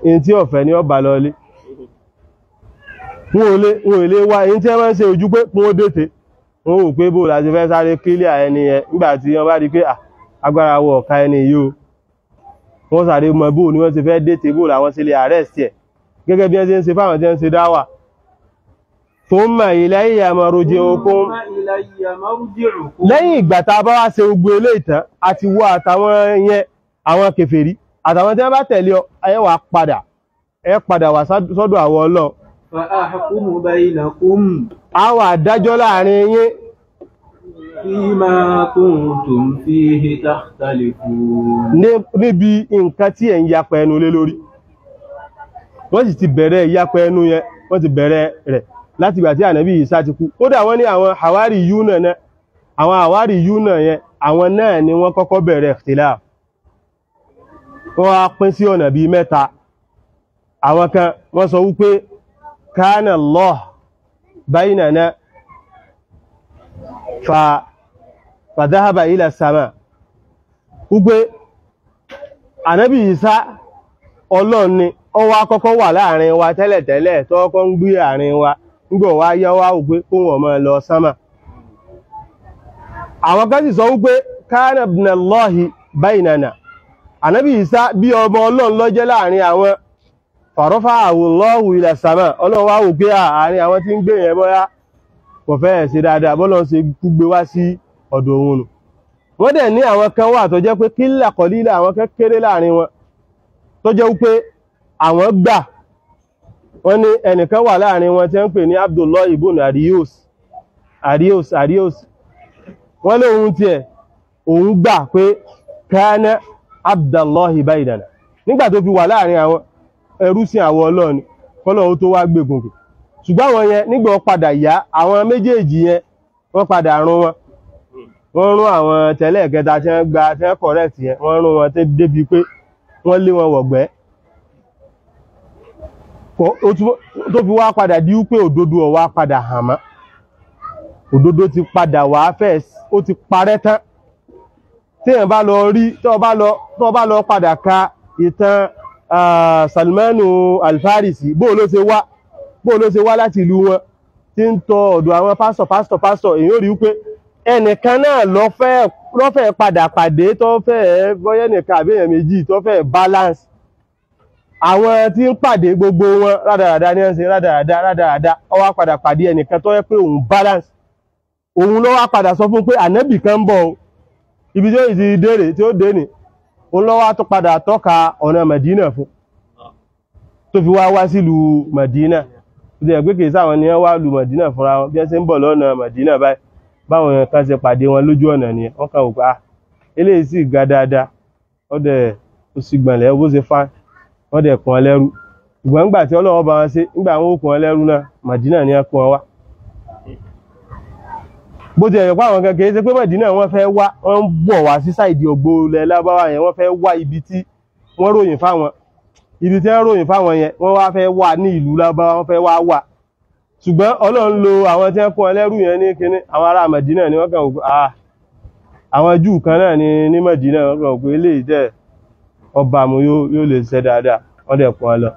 ẹni tí ọ̀fẹ́ ni ó bá lọlé. Wọn ò lè wá. Ẹni tí wọ́n ń ṣe ojú pé kún ó dètè, wọn ò pé bó la ṣe fẹ́ sáré kílíà ẹni yẹn nígbà tí wọ́n bá rí pé agbára wọ ọ̀ka ẹni yìí o, wọ́n sáré mọ bó ni wọ́n ti fẹ́ dètè, bó làwọn ṣe lè arrest ẹ̀, gẹ́gẹ́ bí wọ́n ṣe ń ṣe fáwọn tí wọ́n ń ṣe dáwà. Thumma ilayya marji'ukum. Lẹ́yìn ìgbà tá a bá wá ṣe gbogbo eléyìí tán, àti wọ àtàwọn yẹn, àwọn kèfèrí àtàwọn tí wọ́n bá tẹ̀lé ọ, ẹ wá padà, ẹ padà wá sọ́dọ̀ àwọn Ọlọ́run. Fa ahkumu bainakum. A wà dájọ́ láàrin yín. Fima kuntum fihi takhtalifun. Níbi nǹkan tí ẹ̀ ń yapa ẹnu lé lórí. Wọ́n sì ti bẹ̀rẹ̀ ìyapa ẹnu yẹn, wọ́n ti bẹ̀rẹ̀ rẹ̀ láti ìgbà tí Ànábì Ìsá ti kú. Kódà wọ́n ní àwọn Hawari Yúnà náà, àwọn Hawari Yúnà yẹn, àwọn náà ni wọ́n kọ́kọ́ bẹ̀rẹ̀ ikhtilaf. Wọ́n á pín sí ọ̀nà bíi mẹ́ta. Àwọn kan wọ́n sọ wípé kana Allah baynana fa dhahaba ila sama. Wípé Ànábì Ìsá Ọlọ́run ni ó wá kọ́kọ́ wà láàrin wa tẹ́lẹ̀tẹ́lẹ̀, tó kọ́kọ́ ń gbé àárín wa, nígbà wá yá wá wípé kó wọ́n máa lọ sánmà. Àwọn kan sì sọ wípé kana ibnallahi baynana. Ànábì Ìsá bí ọmọ Ọlọ́run ló jẹ́ láàrin àwọn. Farafa'ahu Allahu ila sama. Ọlọ́run wá wò pé àárín àwọn tí ń gbé yẹn bóyá kò fẹ́ ṣe dáadáa, bọ́lọ́run ṣe gbé wá sí ọ̀dọ̀ òun nù. Wọ́n dẹ̀ ní àwọn kan wà tó jẹ́ pé kílà kọ̀lílà, àwọn kan kéré láàrin wọn tó jẹ́ wípé àwọn gbà. Wọ́n ní ẹnìkan wà láàrin wọn tí ń pè ní Abdullah ibn Arius, Arius, Arius. Wọ́n lóhun tiẹ̀ òun gbà pé kana Abdallahi bainana, nígbà tó fi wà láàrin àwọn ẹrú sí àwọn Ọlọ́run kọ́lọ́run tó wá gbégun kì. Ṣùgbọ́n àwọn yẹn nígbà wọ́n padà yá, àwọn méjèèjì yẹn wọ́n padà rún wọn, wọ́n rún àwọn tẹ́lẹ̀ kẹta tí wọ́n gba tí wọ́n correct yẹn, wọ́n rún wọn débi pé wọ́n lé wọn wọ̀gbẹ́, tó fi wá padà di wípé òdodo ó wá padà hàn mọ́, òdodo ti padà wá fẹ́, ó ti parẹ́ tán. Tí èèyàn bá lọ rí, tó bá lọ padà ka ìtàn Salmanu Al-Farisi, bó ló ṣe wá láti ìlú wọn tí ń tọ ọ̀dọ̀ àwọn pásítọ̀, èyí ó rí wípé ẹnìkan náà ló fẹ́ padà pàdé tó fẹ́ bọ́yẹ́ nìkan àbí èèyàn méjì tó fẹ́ balance àwọn tí ń pàdé gbogbo wọn rádaràdá ní ẹ̀sìn rádaràdá. Ó wá padà pàdé ẹnìkan tó yẹ pé òun balance, òun ló wá padà sọ fún pé ànábì kan ń bọ̀ o, ibi tí ó ti dèrè tí ó dé ní, òun ló wá tó padà tọ́ka ọ̀nà Mẹ̀dínà fún, tó fi wá wá sílùú Mẹ̀dínà. Ó ti ẹ̀ pé kìí sáwọn ni wọ́n wá lu Mẹ̀dínà fúnra wọn, bí wọ́n ṣe ń bọ̀ lọ́nà Mẹ̀dínà báyìí báwọn kan ṣe pàdé wọn lójú ọ̀nà nìyẹn. Wọ́n kàn wò pé ah, eléyìí sì ga dáadáa, ó dẹ̀ ó sì gbọ̀nlẹ̀ bó ṣe fá, wọ́n dẹ̀ kún ọ lẹ́rú. Ṣùgbọ́n nígbà tí Ọlọ́run bá wọn ṣe, nígbà wọn ó kún ọ lẹ́rú náà, Mẹ̀dínà ni wọ́n kún ọ wá. Bó ti ẹ̀yọ̀ pé àwọn kan kìí ṣe pé Mẹ̀dínà wọ́n fẹ́ wá, wọ́n ń bọ̀ wá sí sáìdì ògbó ilẹ̀ Lárúbáwá yẹn, wọ́n fẹ́ wá ibi tí wọ́n ròyìn fáwọn, ibi tí wọ́n ròyìn fáwọn yẹn, wọ́n wá fẹ́ wá ní ìlú Lárúbáwá, wọ́n fẹ́ wá wà. Ṣùgbọ́n Ọlọ́run lo àwọn tí wọ́n kún ọ lẹ́rú yẹn ní kinní, àwọn ará Mẹ̀dínà ni wọ́n kàn wò pé ah, àwọn Júù kan náà ní ní Mẹ̀dínà, wọ́n kàn wò pé eléyìí tẹ̀ ọba mu yóò lè ṣe dáadáa. Wọ́n dẹ̀ kún ọ lọ,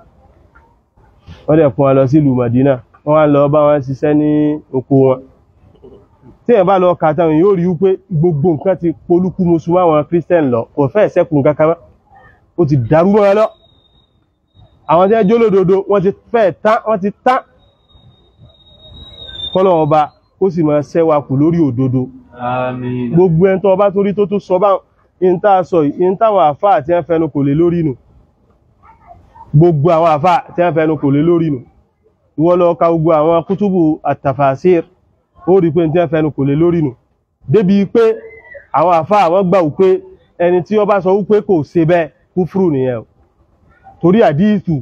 wọ́n dẹ̀ kún ọ lọ sílùú Mẹ̀dínà, wọ́n wá lọ bá wọn ṣiṣẹ́ ní oko wọn. Tí èèyàn bá lọ kà tán, yóò rí wípé gbogbo nǹkan ti polúkú musu máwọn Christian lọ, kò fẹ́ ṣẹ́kù nǹkan kan mọ́, ó ti dàrú mọ́ ẹ lọ. Àwọn tí wọ́n jólódodo wọ́n ti fẹ́ tán, wọ́n ti tán. Kọ́lọ̀ ọba ó sì máa ṣẹ́wà kù lórí òdodo. Àmín. Gbogbo ẹni tó ọba torí tó tún sọ bá ń tá sọ yìí, ń táwọn àfáà tí wọ́n fẹnu kò lè lórí nù, gbogbo àwọn àfáà tí wọ́n fẹnu kò lè lórí nù. Ìwọ lọ ka gbogbo àwọn kútùbù àtàfàṣír, ó rí pé tí wọ́n fẹnu kò lè lórí nù, débi pé àwọn àfáà wọ́n gbà wípé ẹni tí ó bá sọ wípé kò ṣe bẹ́ẹ̀ kúfúrú nìyẹn o. Torí àdíìsù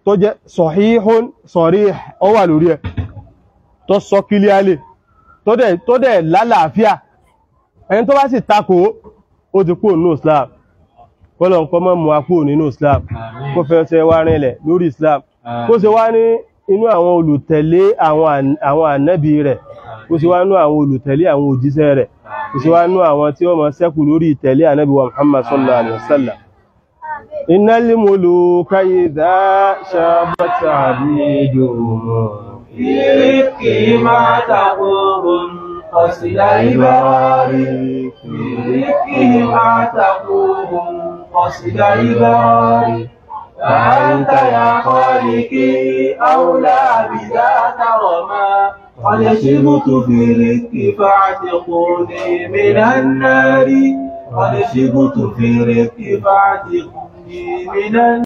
tó jẹ́ sọ̀híhún sọ̀ríh ó wà lórí ẹ̀, tó sọ kílíálè, tó dẹ̀ lálàáfíà. Ẹni tó bá sì takò ó ti kúrò nínú Islam. Kọ́lọ̀ nǹkan mọ́ mú wa kúrò nínú Islam, kó fẹ́ ṣe wá rinlẹ̀ lórí Islam, kó ṣe wá ní inú àwọn olùtẹ̀lé àwọn ànábì rẹ̀, kó ṣe wá nínú àwọn olùtẹ̀lé àwọn òjíṣẹ́ rẹ̀, kó ṣe wá nínú àwọn tí ó máa ṣẹ́kù lórí ìtẹ̀lé ànábì wa Muhammad sallallahu alaihi wasallam. Innal muluka idha shabat abiduhum في ما تقول قصد عباري، في ما تقول قصد عباري، فأنت يا خالقي أولى بذاك رما، قد شبت في رزقي فاعتقوني من النار، قد شبت في رزقي فاعتقوني من النار.